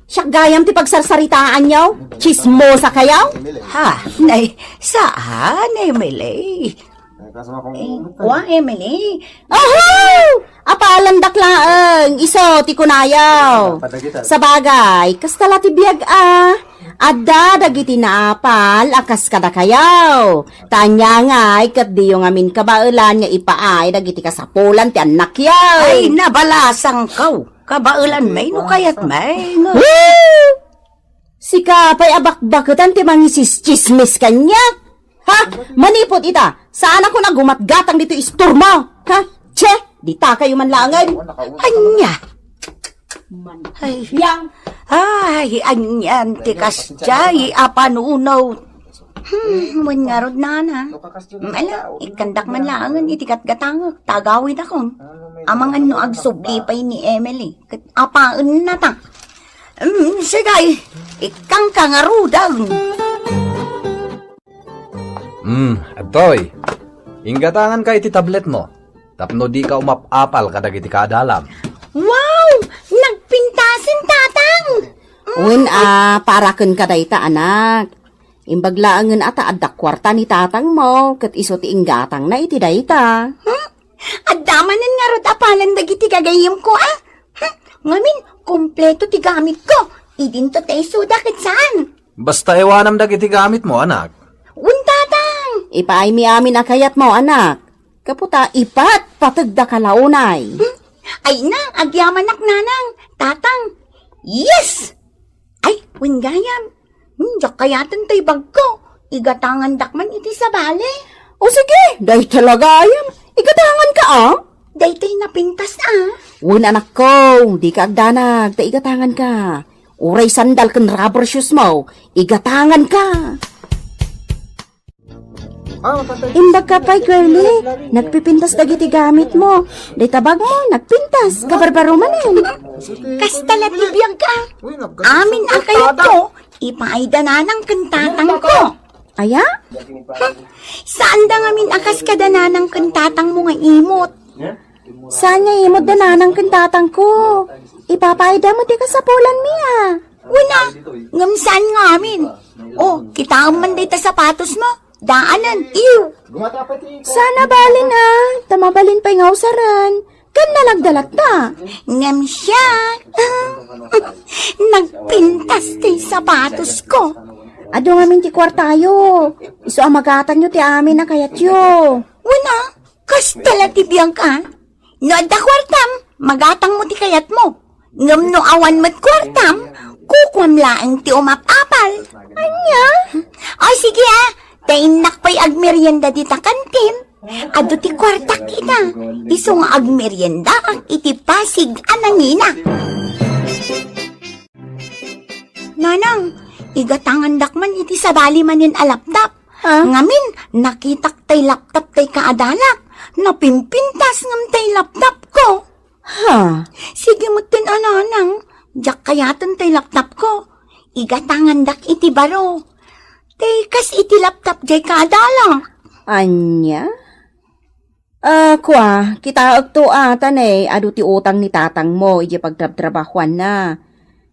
Siak gayam ti pagsarsaritaanyo? Tsismosa kayo? Ha? Nay, saan, Emily? Eh, kua, Emily? Oho! Apalandak laeng, isu ti kunayo. Sabagay, kasta la ti biag a. Adda dagiti naapal a kas kadakayo. Ta ania ngay ket diyo ngamin kabaelan nga ipaay dagiti kasapulan ti annakyo. Ay, nabalasangko. Kabaelan may no kayat may nga. Woo! Sika pay a bakbaketan ti mangisistsismis kaniak. Ha? Manipud ita, saanakon a gumatgatang ditoy istormo. Ha? Che, dita kayo man laengen. Ania? Ay, ay, anian ti kasdiay a panunaw. Hmm, wen ngarud, nana. Ala, ikkandak man laengen iti gatgatangek, ta agawidakon. Amangan no agsubli pay ni Emily, ket apaenna ta. Hmm, sige, ikkanka ngaruden. Hmm, adtoy. Inggatanganka iti tabletmo tapno dika umap-apal kadagiti kaadalam. Wow! Nagpintasen, Tatang! Wen a, para kenka dayta, anak. Imbag laengen a ta adda kuarta ni tatangmo, ket isu ti inggatangna iti dayta. Hmm? Adda manen ngarud apalan dagiti gagayyemko, a? Hmm? Ngamin, kompleto ti gamitko. Idinto ta isuda ket saan? Basta iwanam dagiti gamitmo, anak. Wen, Tatang! Ipaaymi amin a kayatmo, anak. Gapu ta ipatpategdaka la unay. Hmm? Ay na, agyamanak, Nanang, Tatang. Yes! Ay, wen gayam. Hmm, diak kayaten tay bagko. Igatangandak man iti sabali. O sige, dayta la gayam. Igatanganka, a? Daytay napintas, a. Wen, anakko, dika agdanag, ta igatanganka. Uray sandal ken rubber shoes mo, igatanganka. Ah, mapatay. Imbagka pay, girlie, nagpipintas dagiti gamitmo. Dayta bagmo, nagpintas, kabarbaro manen. Kasta la ti biag, a. Uy, naggalit Amin sa a kayatko, Ipaayda nanang ken tatangko. Aya? Saanda ngamin a kas kada nanang ken tatangmo nga imot. Saan nga imot da nanang ken tatangko? Ipapaayda mo ti kasapulanmi a. Wen a, ngem saan ngamin. O, kitaem man dayta sapatosmo. Daanen, iw. Saan a bale a, ta mabalin pay nga usaren. Ken nalagda latta. Ngem siak, nagpintas ti sapatosko. Adu ngamin ti kuartayo. Isu a magatangyo ti amin a kayatyo. Wen a, kasta la ti biag a. No adda kuartam, magatangmo ti kayatmo. Ngem no awan met kuartam, kukuam laeng ti umap-apal. Ania? O sige a, ta innak pay agmerienda dita kantin. Adu ti kuartak ita, isu nga agmeriendaak iti Pasig a nangina. Nanang, igatangandak man iti sabali manen a laptop. Ha? Ngamin, nakitak tay laptop tay kaadalak. Napimpintas ngem tay laptop ko. Ha? Sige metten a nanang, diak kayaten tay laptop ko. Igatangandak iti baro. Tay kas iti laptop jay kaadalak. Ania? Ah, kua, kitaekto a, ta ne, adu ti utang ni tatangmo idiay pagtrabtrabahuanna.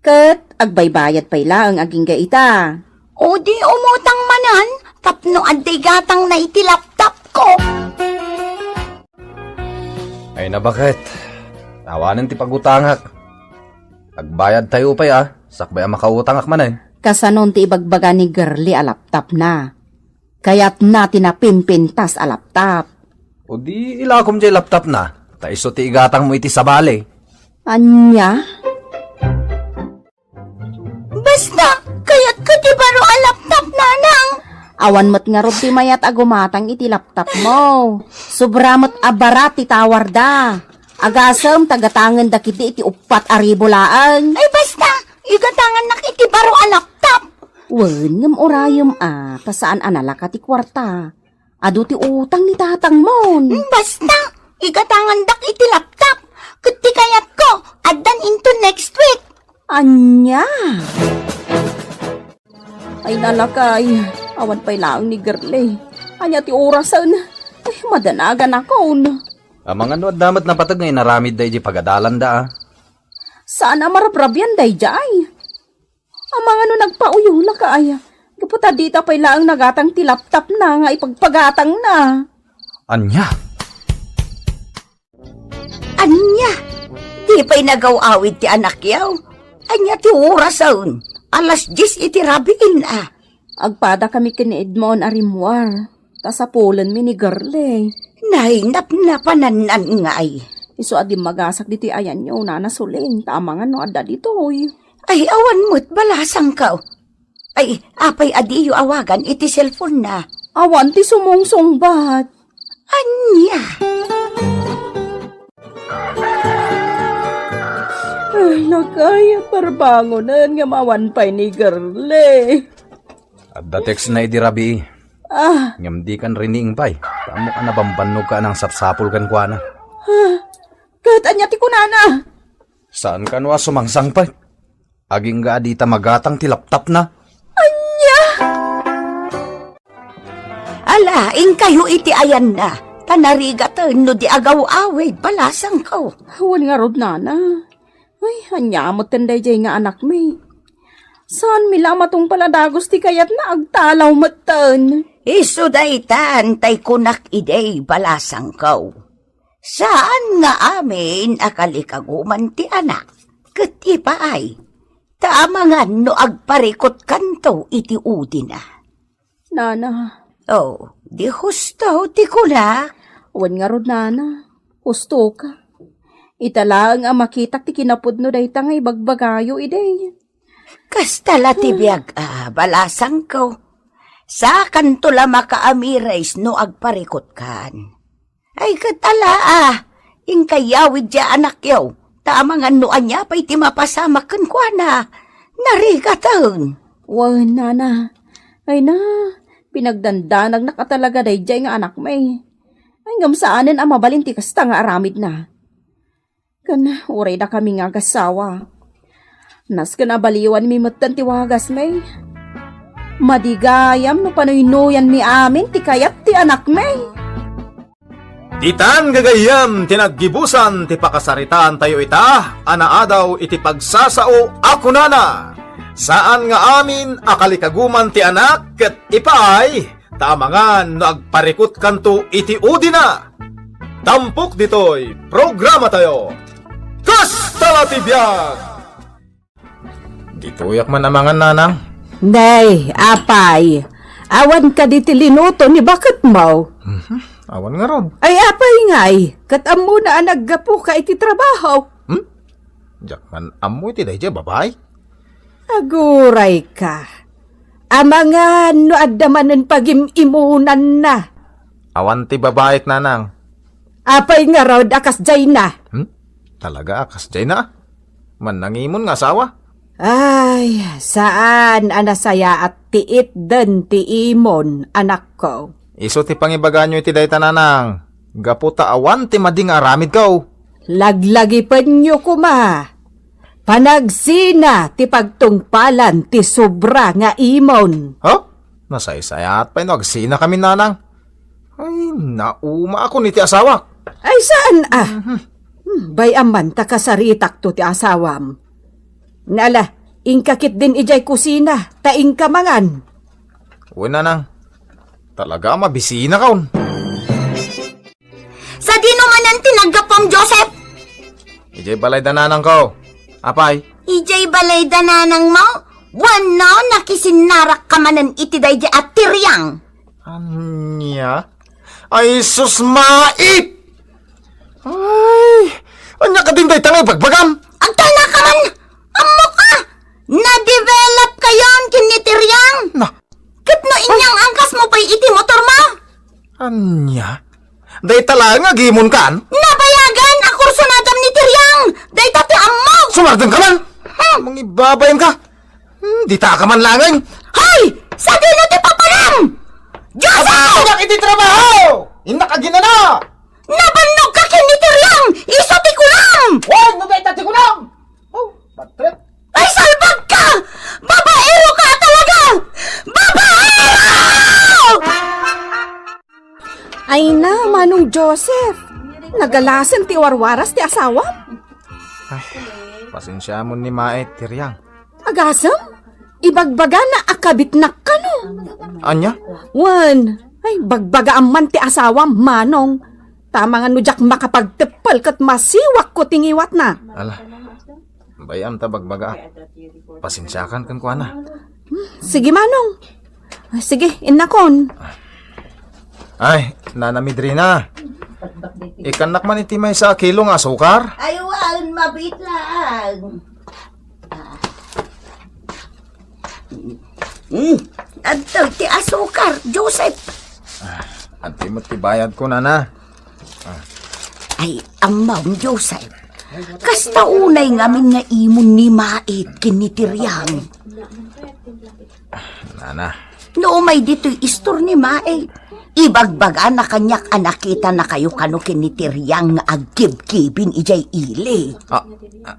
Ket agbaybayad pay laeng agingga ita. O di umutang manen tapno adda igatangna iti laptop ko. Ay, nabaket. Awanen ti pagutangak. Agbayad tayo pay a, sakbay a makautangak manen. Kasanon ti ibagbaga ni Girlie a laptopna? Kayatna ti napimpintas a laptop. O di ilakom jay laptopna, ta isu ti igatangmo iti sabali. Ania? Basta, kayatko ti baro a laptop, nanang. Awan met ngarud ti mayat a gumatang iti laptopmo. Sobra met a barat ti tower da. Agasem ta gatangenda ketdi iti uppat a ribu laeng. Ay, basta, igatangannak iti baro a laptop. Wen, ngem urayem a, ta saan a nalaka ti kuarta. Adu ti utang ni tatangmon. Hmm, basta, igatangandak iti laptop. Ket ti kayatko, addan into next week. Ania? Ay, nalakay, awan pay laeng ni Girlie. Ania ti orasen? Ay, madanaganakon. Amangan no adda met napateg nga inaramidda iti pagadalanda a. Saan a marabrabian daydiay? Amangan no nagpauyulakay. Gapu ta dita pay laeng nagatang ti laptopna nga ipagpagatangna. Ania? Ania? Di pay nagaw-awid ti anakyo? Ania ti orasen? Alas dies iti rabiin a. Agpadakami ken ni Edmond a rimmuar. Ta sapulenmi ni Girlie. Nay, napnapanannan ngay. Isu a dimmagasak ditoy ayanyo, Nana Suling, ta amangan no adda ditoy. Ay, awan met balasangko. Ay, apay a diyo awagan iti cellphone na? Awan ti sumungsungbat. Ania? Ay, lakay, parbangonen nga maawan pay ni Girlie. Adda text na idi rabii. Ah. Ngem dikan riniing pay. Tamo a nabambannog ka nang sapsapul kenkuana. Ah, ket ania ti kunana? Saan kano a sumangsangpet? Agingga a dita magatang ti laptopna. Ania? Ala, inkayo iti ayanna. Ta narigaten no di agaw-awid, balasangko. Wen ngarud, Nana. Ay, ania metten daydiay nga anakmi? Saanmi la a matungpal a dagus ti kayatna, agtalaw metten. Isu daytan tay kunak idi, balasangko. Saan nga amin a kalikaguman ti anak ket ipaay, ta amangan no agparikutkanto iti udina. Nana. Oh, di husto ti kunak? Wen ngarud, Nana. Husto ka. Ita laeng a makitak ti kinapudno dayta nga ibagbagayo idi. Kasta la ti biag a, balasangko. Sakanto la makaamires no agparikutkan. Ay, ket ala a, inkayo idi anakyo, ta amangan no ania pay ti mapasamak kenkuana. Narigaten. Wen, Nana. Ay na, pinagdandanagnak a talaga daydiay nga anakmi. Ay, ngem saanen a mabalin ti kasta nga aramidna. Ken uray dakami nga agassawa. Nasken a baliwanmi metten ti wagasmi. Madi gayam no panuynoyanmi amin ti kayat ti anakmi. Ditan gagayyem ti naggibusan ti pakasaritaantayo ita a naadaw iti pagsasao a kunana, saan nga amin a kalikaguman ti anak ket ipaay ta amangan no agparikutkanto iti udina. Tampok ditoy programatayo, Kasta la ti Biag! Ditoyak man amangan, nanang. Nay, apay, awan kadi ti linuto ni baketmo? Mhm, awan ngarud. Ay, apay ngay, ket ammona a naggapuka iti trabaho. Hmm? Diak man ammo iti daydiay babai. Agurayka. Amangan no adda manen pagim-imunanna. Awan ti babaik, nanang. Apay ngarud a kasdiayna? Hmm? Talaga a kasdiayna? Mannangimon nga asawa? Ay, saan a nasayaat ti itden ti imon, anakko. Isu ti pangibaganyo iti dayta, nanang. Gapu ta awan ti madi nga aramidko. Laglagipenyo koma. Panagsina ti pagtungpalan ti sobra nga imon. Ha? Nasaysayaat pay no agsinakamin, nanang. Ay, naumaakon iti asawak. Ay, saan a? Mhm. Hmm, bay-am man ta kasaritakto ti asawam. Nala, inka ketdin idiay kusina, ta inka mangan. Wen, nanang. Talaga a mabisinakon. Sadino manen ti naggapuam, Joseph? Idiay balay da nanangko. Apay? Idiay balay da nanangmo? Wenno nakisinnarakka manen iti daydiay a tiriang? Ania? Ay, sus, mait! Ay, ania kadin dayta nga ibagbagam? Agtalnaka man! Ammok a! Na-develop kayon ken ni Tiriang! Na, Ket no inyang-angkasmo pay iti motormo? Ania? Dayta laeng nga agimonkan? Nabayagan a kursunadam ni Tiriang! Dayta ti ammok! Sumardengka man! Hmm. Mangibabain ka! Hmm, dita ka man laeng! Hoy! Sadino ti papanam? Joseph! Agbannog iti trabaho! Innak aginana! Nabannogka ken ni Tiriang! Isu ti kunam! Hoy, no dayta ti kunam! Oh, bad trip! Ay, salbag ka! Babaero ka talaga! Babaero! Ay na, Manong Joseph, nagalasen ti warwaras ti asawam? Ay, pasensiamon ni Mait, Tiriang. Agasem? Ibagbagana a kabitnak kano? Ania? Wen, ay, bagbagaam man ti asawam, Manong. Tama nga no diak makapagteppel ket masiwakko ti ngiwatna. Ala, bay-am ta bagbaga. Pasensiakan kenkuana. Hmm, sige, Manong. Ah, sige, innakon. Ay, Nana Midrina. Ikannak man iti maysa a kilo nga asukar? Ay, wen, mabiit laeng. Hmm, adtoy ti asukar, Joseph. Ah, adtoy met ti bayadko, Nana. Ay, ammom, Joseph. Kasta unay ngamin nga imon ni Mait ken ni Tiriang. Nana. No umay ditoy istor ni Mait, ibagbagana kaniak a nakitanakayo kano ken ni Tiriang nga agkibkibin idiay ili. Ah, ah,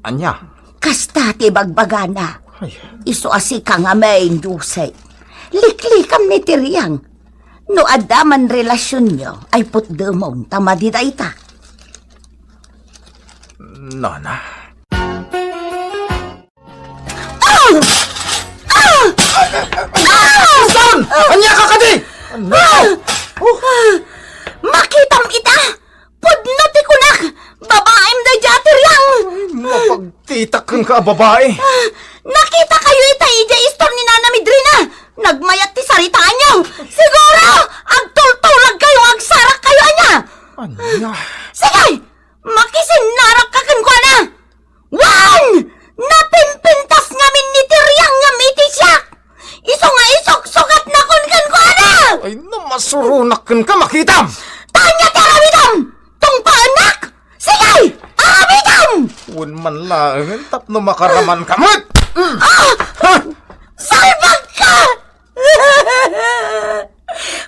ania? Kasta ti ibagbagana. Ay. Isu a sika ngamin, Jose. Liklikam ni Tiriang. No adda man relasionyo, ay putdemon ta madi dayta. Nana. Ah! Ah! Ah! Susan! Ania ka kadi? Ah! Makitam ita! Pudno ti kunak! Babaim daydiay a Tiriang! Ay, mapagtitak kenka a babai! Ah, nakitakayo ita idiay istor ni Nana Midrina! Nagmayat ti saritaanyo! Siguro, agtultulagkayo nga agsarakkayo ania! Ania? Sige! Makisinnarakka kenkuana! Wen! Napimpintas ngamin ni Tiriang ngem iti siak! Isu nga isuksugatnakon kenkuana! Ay, no masuronak kenka, makitam! Ania ti aramidem? Tungpaennak? Sige! Aramidem! Wen man laengen tapno makaramanka met! Ah! Ha? Salbagka!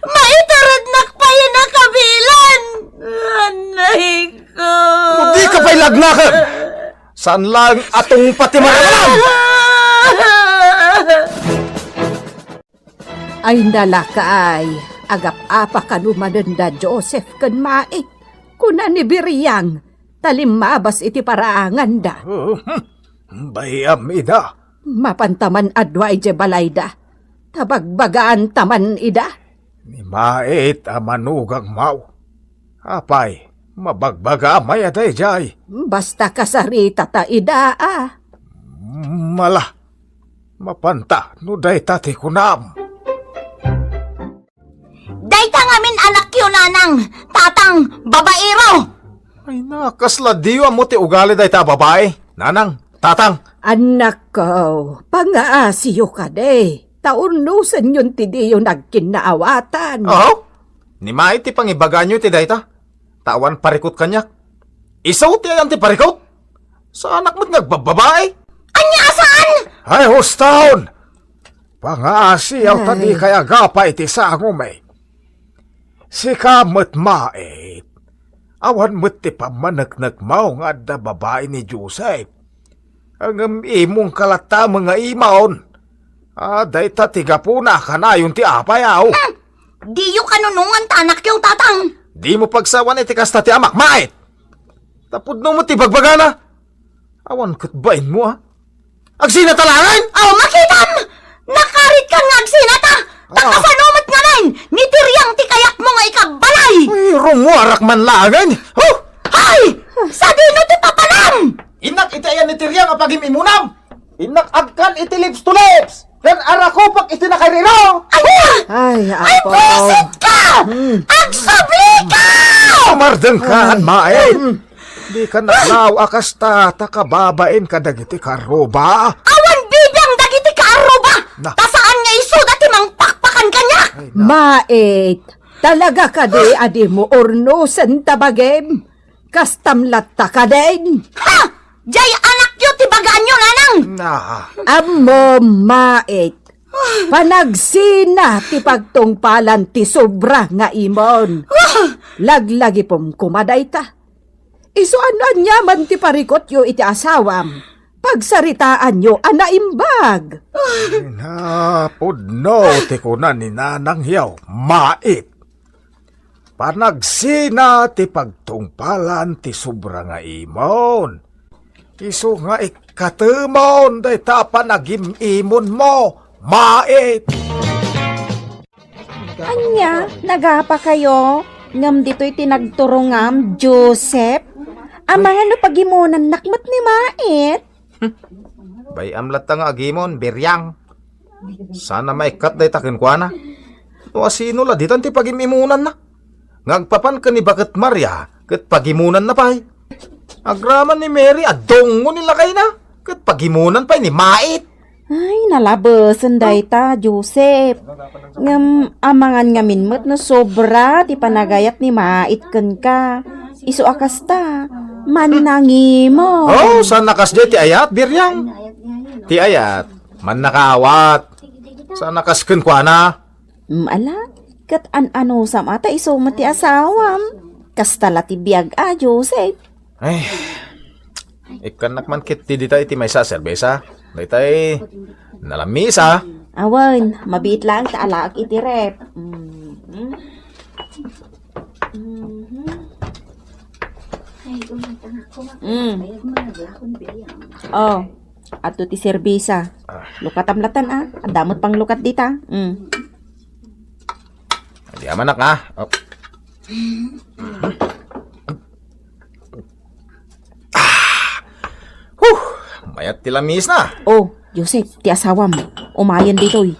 Maiturednak pay a nakabilan! Anay ko! No dika pay lagnaken! Saan laeng a tungpa ti maramam? Ay, nalakay, agap-apa kano manen da Joseph ken Mait, kuna ni Biriang, ta limmabas iti paraanganda. Oh, hmm. Bay-am ida. Mapanta man a dua idiay balayda, ta bagbagaanta man ida. Ni Mait a manugangmaw. Apay, mabagbagaam aya daydiay? Basta kasaritata ida a. Mala, mapanta no dayta ti kunam. Dayta ngamin anakyo, nanang, tatang, babaero. Ay na, kasla diyo ammo ti ugali dayta a babai, nanang, tatang. Anakko, pangaasiyo kadi, ta urnosenyon ti diyo nagkinnaawatan. Aw, ni Mait ti pangibaganyo iti dayta, ta awan parikut kaniak. Isu ti ayan ti parikut? Saanak met nga agbabbabai. Ania a saan? Ay, hustaon! Pangaasiyaw ta Ay. dikay agapa iti sangom, eh. Sika met, Mait. Awan met ti pammaneknekmaw nga adda babai ni Joseph. Ngem imongka latta nga imon. Ah, dayta ti gapuna a kanayon ti apay, aw. Hmm. Diyo kanunongan ta anakyo, tatang. Dimo pagsawan iti kasta ti amak, Mait. Ta pudno met ti bagbagana. Awan ket bainmo, a. Agsinata laeng? Aw, makitam! Nakaritkan nga agsinata! Ta Ah. kasano met ngamin? Ni Tiriang ti kayatmo nga ikabbalay! Ay, rumuarak man laeng! Huh! Hay! Sadino ti papanam? Innak iti ayan ni Tiriang a pagim-imunam! Innak agkan iti lips to lips! Ken arakupak iti nakairiro! Ay, Ay, Ay, Apo. busit ka! Hmm. Agsubli ka! Mardeng ka, Ay. Mait. Hmm. Di ka nalaw a kasta ta kababain kadagiti kaarruba. Awan bibiang dagiti kaarruba! Na. Ta saan nga isuda ti mangpakpakan kaniak! Ay, na. Mait, talaga kadi a dimo urnosen ta bagim? Kastam latta kadin? Ha! Jay anakyo ti bagaanyo, nanang! Na. Ammom, Mait. Panagsina ti pagtungpalan ti sobra nga imon. Ah! Laglagipem koma dayta. Isu a no aniaman ti parikutyo iti asawam, pagsaritaanyo a naimbag. Ay, napudno ti kuna ni Nanang Hiyaw, Mait. Panagsina ti pagtungpalan ti sobra nga imon. Isu nga ikkatemon dayta a panagim-imonmo, Mait. Ania, nagapakayo? Ngem ditoy ti nagturongam, Joseph? Amangan no pagimonannak met ni Mait? Hmm. Bay-am latta nga agimon, Biriang. Saan a maikkat dayta kenkuana. No asino la ditan ti pagim-imonanna? Nga agpapan ken ni Baket Maria ket pagimonanna pay. Agraman ni Mary a dungo ni lakayna ket pagimonan pay ni Mait. Ay, nalabesen dayta, Joseph. Ngem amangan ngamin met no sobra ti panagayat ni Mait kenka. Isu a kasta, mannangimo. Oh, saan a kasdiay ti ayat, Biriang? Ti ayat, mannakaawat. Saan a kas kenkuana? Mm, ala, ket an-anusam a ta isu met ti asawam. Kasta la ti biag a, Joseph. Ay, ikkannak man ketdi dita iti maysa a serbesa. Daytay, nalammisa. Awan, mabiit laeng ta alaek iti ref. Mm. Mhm. Mm. Oh, adto ti serbesa. Ah. Lukatam latan, a. Adda met panglukat dita. Mm. Di amanak, a. Oh. Ah! Huh! Mayat ti lamisna. Oh, Joseph, ti asawam. Umayen ditoy.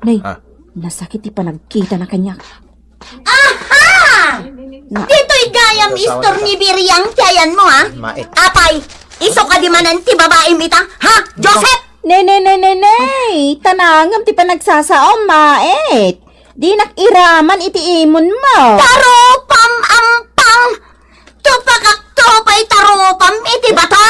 Nay, Ah. nasakit ti panagkitana kaniak. Aha! Na- Ditoy gayam istor ni Biriang ti ayanmo, a? Mait. Apay, isu kadi manen ti babaim ita, ha, Joseph? Ne, ne, ne, ne, ne. Tanangem ti panagsasaom, Mait. Dinak iraman iti imonmo. Tarupam, ampang! Tupakakto pay tarupam iti bato!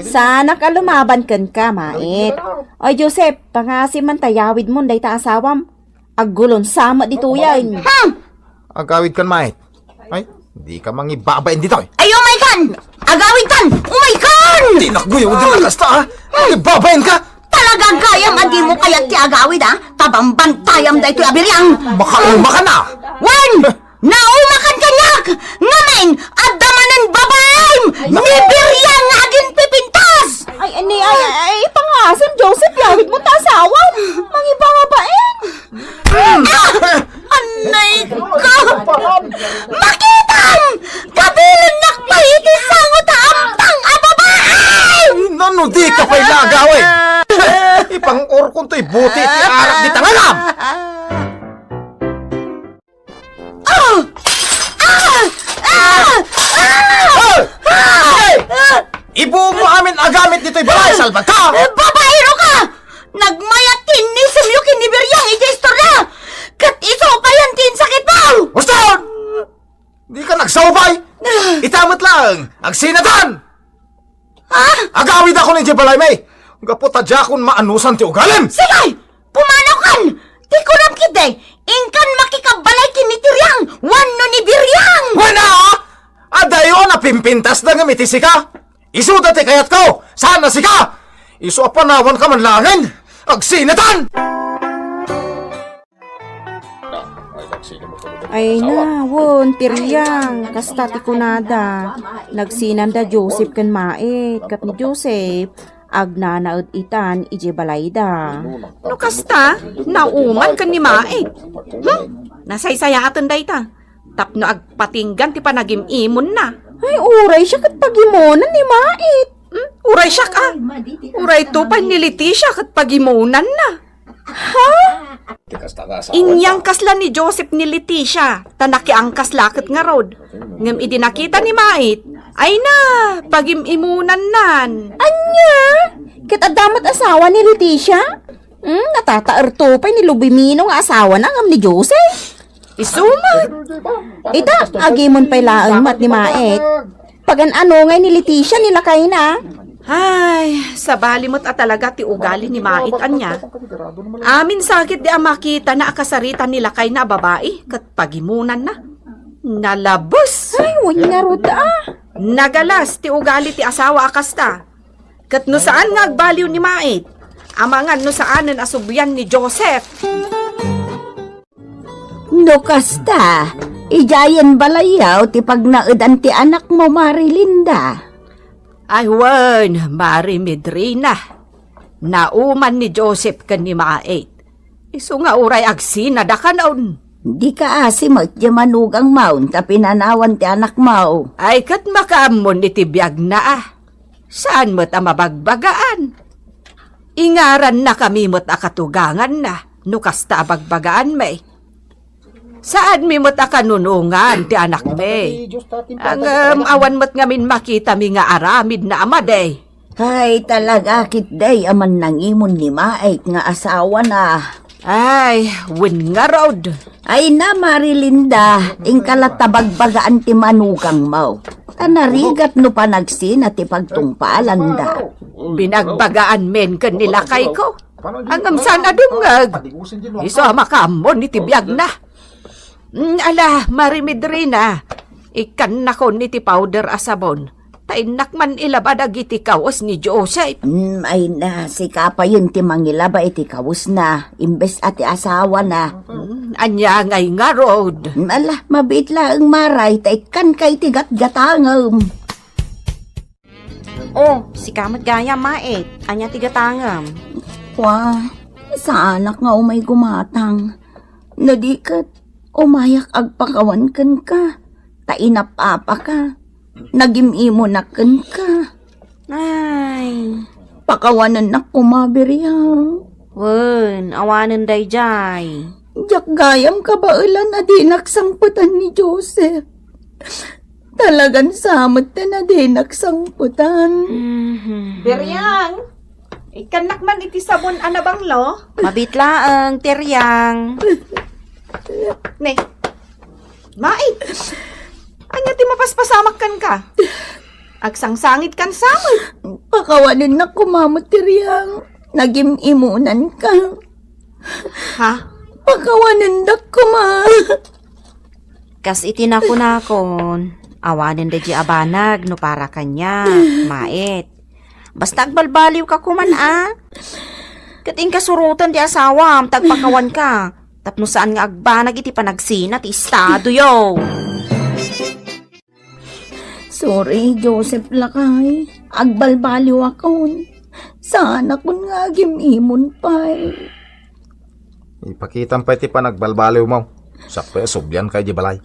Saanak a lumaban kenka, Mait. Oy, Joseph, pangaasim man ta yawidmon dayta asawam. Aggulonsa met ditoyen. Hmm! Agawidkan, Mait. Ay, dika mangibabain ditoy. Ay, umaykan! Agawidkan! Umaykan! Tinakbuyaw din na kasta, ha? Babaen ka? Talaga gayam a dimo kayat ti agawid, ha? Tabambantayam daytoy a biriang. Makauma ka na. Wen! Naumakan kaniak! Ngamin, adda manen babaem! Ni Biriang nga aginpipintas! Ay, ani, ay, ay, ipangasem, Joseph, yawid mo ta asawan! Mangibabaen! Ah! Anay ko! Makitam! Kabilennak pay iti sango ta amtang a babae! Nano di ka pay lagaw, eh? Ipang-urkon to'y buti ti arak di tangagam! Ah! Ah! Ah! Ah! Hoy! Ah! Ibuom mo amin a gamit ditoy balay, salbag ka! Eh, babaero ka! Nagmayat ti innisemyo ken ni Biriang iti istorya! Ket isu payen ti insakit mo! Uston! Di ka nagsaubay! Ita met laeng, agsinatan! Ha? Agawidakon idiay balaymi! Gapu ta diakon maanusan ti ugalim! Sige! Pumanaw kan! Ti kunam ketdi, inkan makikabbalay ken ni Tiriang wenno ni Biriang! Wen a! Adayo a napimpintasda ngem iti sika! Isuda ti kayatko! Saan a sika! Isu a panawanka man laengen! Agsinatan! Ay na, wen, Tiriang, kasta ti kunada. Nagsinanda Joseph ken Mait, ket ni Joseph, agnanaed itan idiay balayda. No kasta, nauman ken ni Mait. Hmm? Nasaysayaten dayta. Tapno agpatinggan ti panagim-imonna. Ay, uray siak ket pagimonan ni Mait. Hmm? Uray siak, ah. Uray to pay ni Leticia ket pagimonanna. Ha? Inyangkasla ni Joseph ni Leticia, ta nakiangkasla ket ngarud. Ngem idi nakita ni Mait, ay na, pagim-imonannan. Ania? Ket adda met asawa ni Leticia? Hmm, natataerto pay ni Lubimino nga asawana ngem ni Joseph? Isu met. Ita, agimon pay laeng met ni Mait. Pagan-ano ngay ni Leticia ni lakayna? Ay, sabali met a talaga ti ugali ni Mait ania. Amin sakit di a makitana a kasarita ni lakayna a babai ket pagimonanna. Nalabes! Ay, wen ngarud a. Nagalas ti ugali ti asawa a kasta. Ket no saan nga agbaliw ni Mait, amangan no saanen a sublian ni Joseph. No kasta, idiayen balayyo ti pagnaedan ti anakmo, Marilinda. Ay wen, Mari Medrina. Nauman ni Joseph ken ni Mait. Isu nga uray agsina dakanon. Di kaasi met diay manugangmon ta pinanawan ti anakmo. Ay ket makaammon iti biagna a. Saan met a mabagbagaan. Ingarannakami met a katuganganna no kasta a bagbagaanmi. Saanmi met a kanunongan ti anakmi. Ngem awan met ngamin makitami nga aramidna a madi. Ay, talaga, ketdi a mannangimon ni Mait nga asawana. Ay, wen ngarud. Ay na, Marilinda, inka latta bagbagaan ti manugangmo. Ta narigat no panagsina ti pagtungpalanda. Binagbagaanmin ken ni lakayko. Ngem saan a dumngeg. Isu a makaammon iti biagna. Mm, ala, Mari Medrina, ikkannakon iti powder a sabon. Ta innak man ilaba dagiti kawes ni Joseph. Mm, ay na, sika payen ti mangilaba iti kawesna, imbes a ti asawana. Mm, ania ngay ngarud? Mm, ala, mabiit laeng, Mari, ta ikkanka iti gatgatangem. Oh, sika met gayam, Mait. Ania ti gatangem? Wa, saanak nga umay gumatang. No di ket, umayak agpakawan kenka, ta inap-apaka. Nagim-imonak kenka. Ay. Pakawanennak koma, Biriang. Wen, awanen daydiay. Diak gayam kabaelan a dinak sangpetan ni Joseph. Talagan sa met ti nadinak sangpetan. Mhm. Biriang, ikkannak man iti sabon a nabanglo? Mabiit laeng, Tiriang. Ne, Mait, ania ti mapaspasamak kenka? Agsangsangitkan sa met. Pakawanennak koma met, Tiriang. Nagim-imonanka. Ha? Pakawanendak koma. Kas iti nakunakon, awanen daydiay a banag no para kaniak, Mait. Basta agbalbaliwka koman, a. Ket inkasuroten ti asawam, ta agpakawanka. Tapno saan nga agbanag iti panagsina ti estadoyo. Sorry, Joseph lakay. Agbalbaliwakon. Saanakon nga agim-imon pay. Ipakitam pay ti panagbalbaliwmo. Sakto a sublianka idiay balay.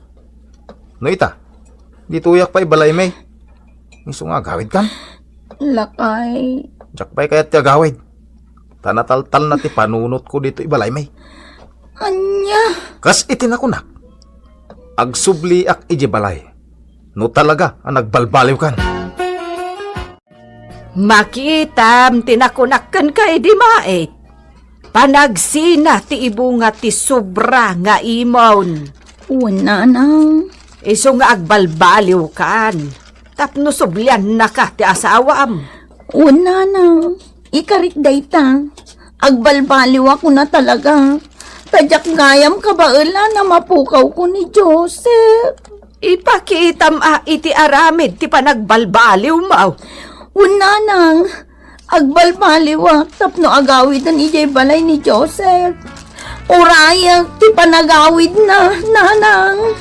No ita, ditoyak pay balaymi. Isu nga agawidkan? Lakay. Diak pay kayat ti agawid. Ta nataltalna ti panunotko ditoy balaymi. Ania? Kas iti nakunak, agsubliak idiay balay. No talaga a nagbalbaliwkan. Makitam ti nakunak kenka idi maet. Panagsina ti ibunga ti sobra nga imon. Wen, nanang. Isu nga agbalbaliwkan. Tapno subliannaka ti asawam. Wen, nanang. Ikarik dayta. Agbalbaliwakon a talaga. Ta diak gayam kabaelan a mapukawko ni Joseph. Ipakitam a iti aramid ti panagbalbaliwmo. Wen, nanang, agbalbaliwak tapno agawiden idiay balay ni Joseph. Urayak ti panagawidna, nanang.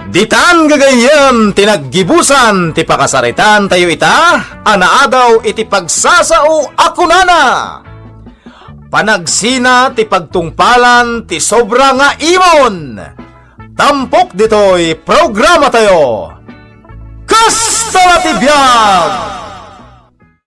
Ditan gagayyem ti naggibusan ti pakasaritaan tayo ita, a naadaw iti pagsasao a kunana, panagsina ti pagtungpalan ti sobra nga imon. Tampok ditoy programa tayo. Kasta la ti biag!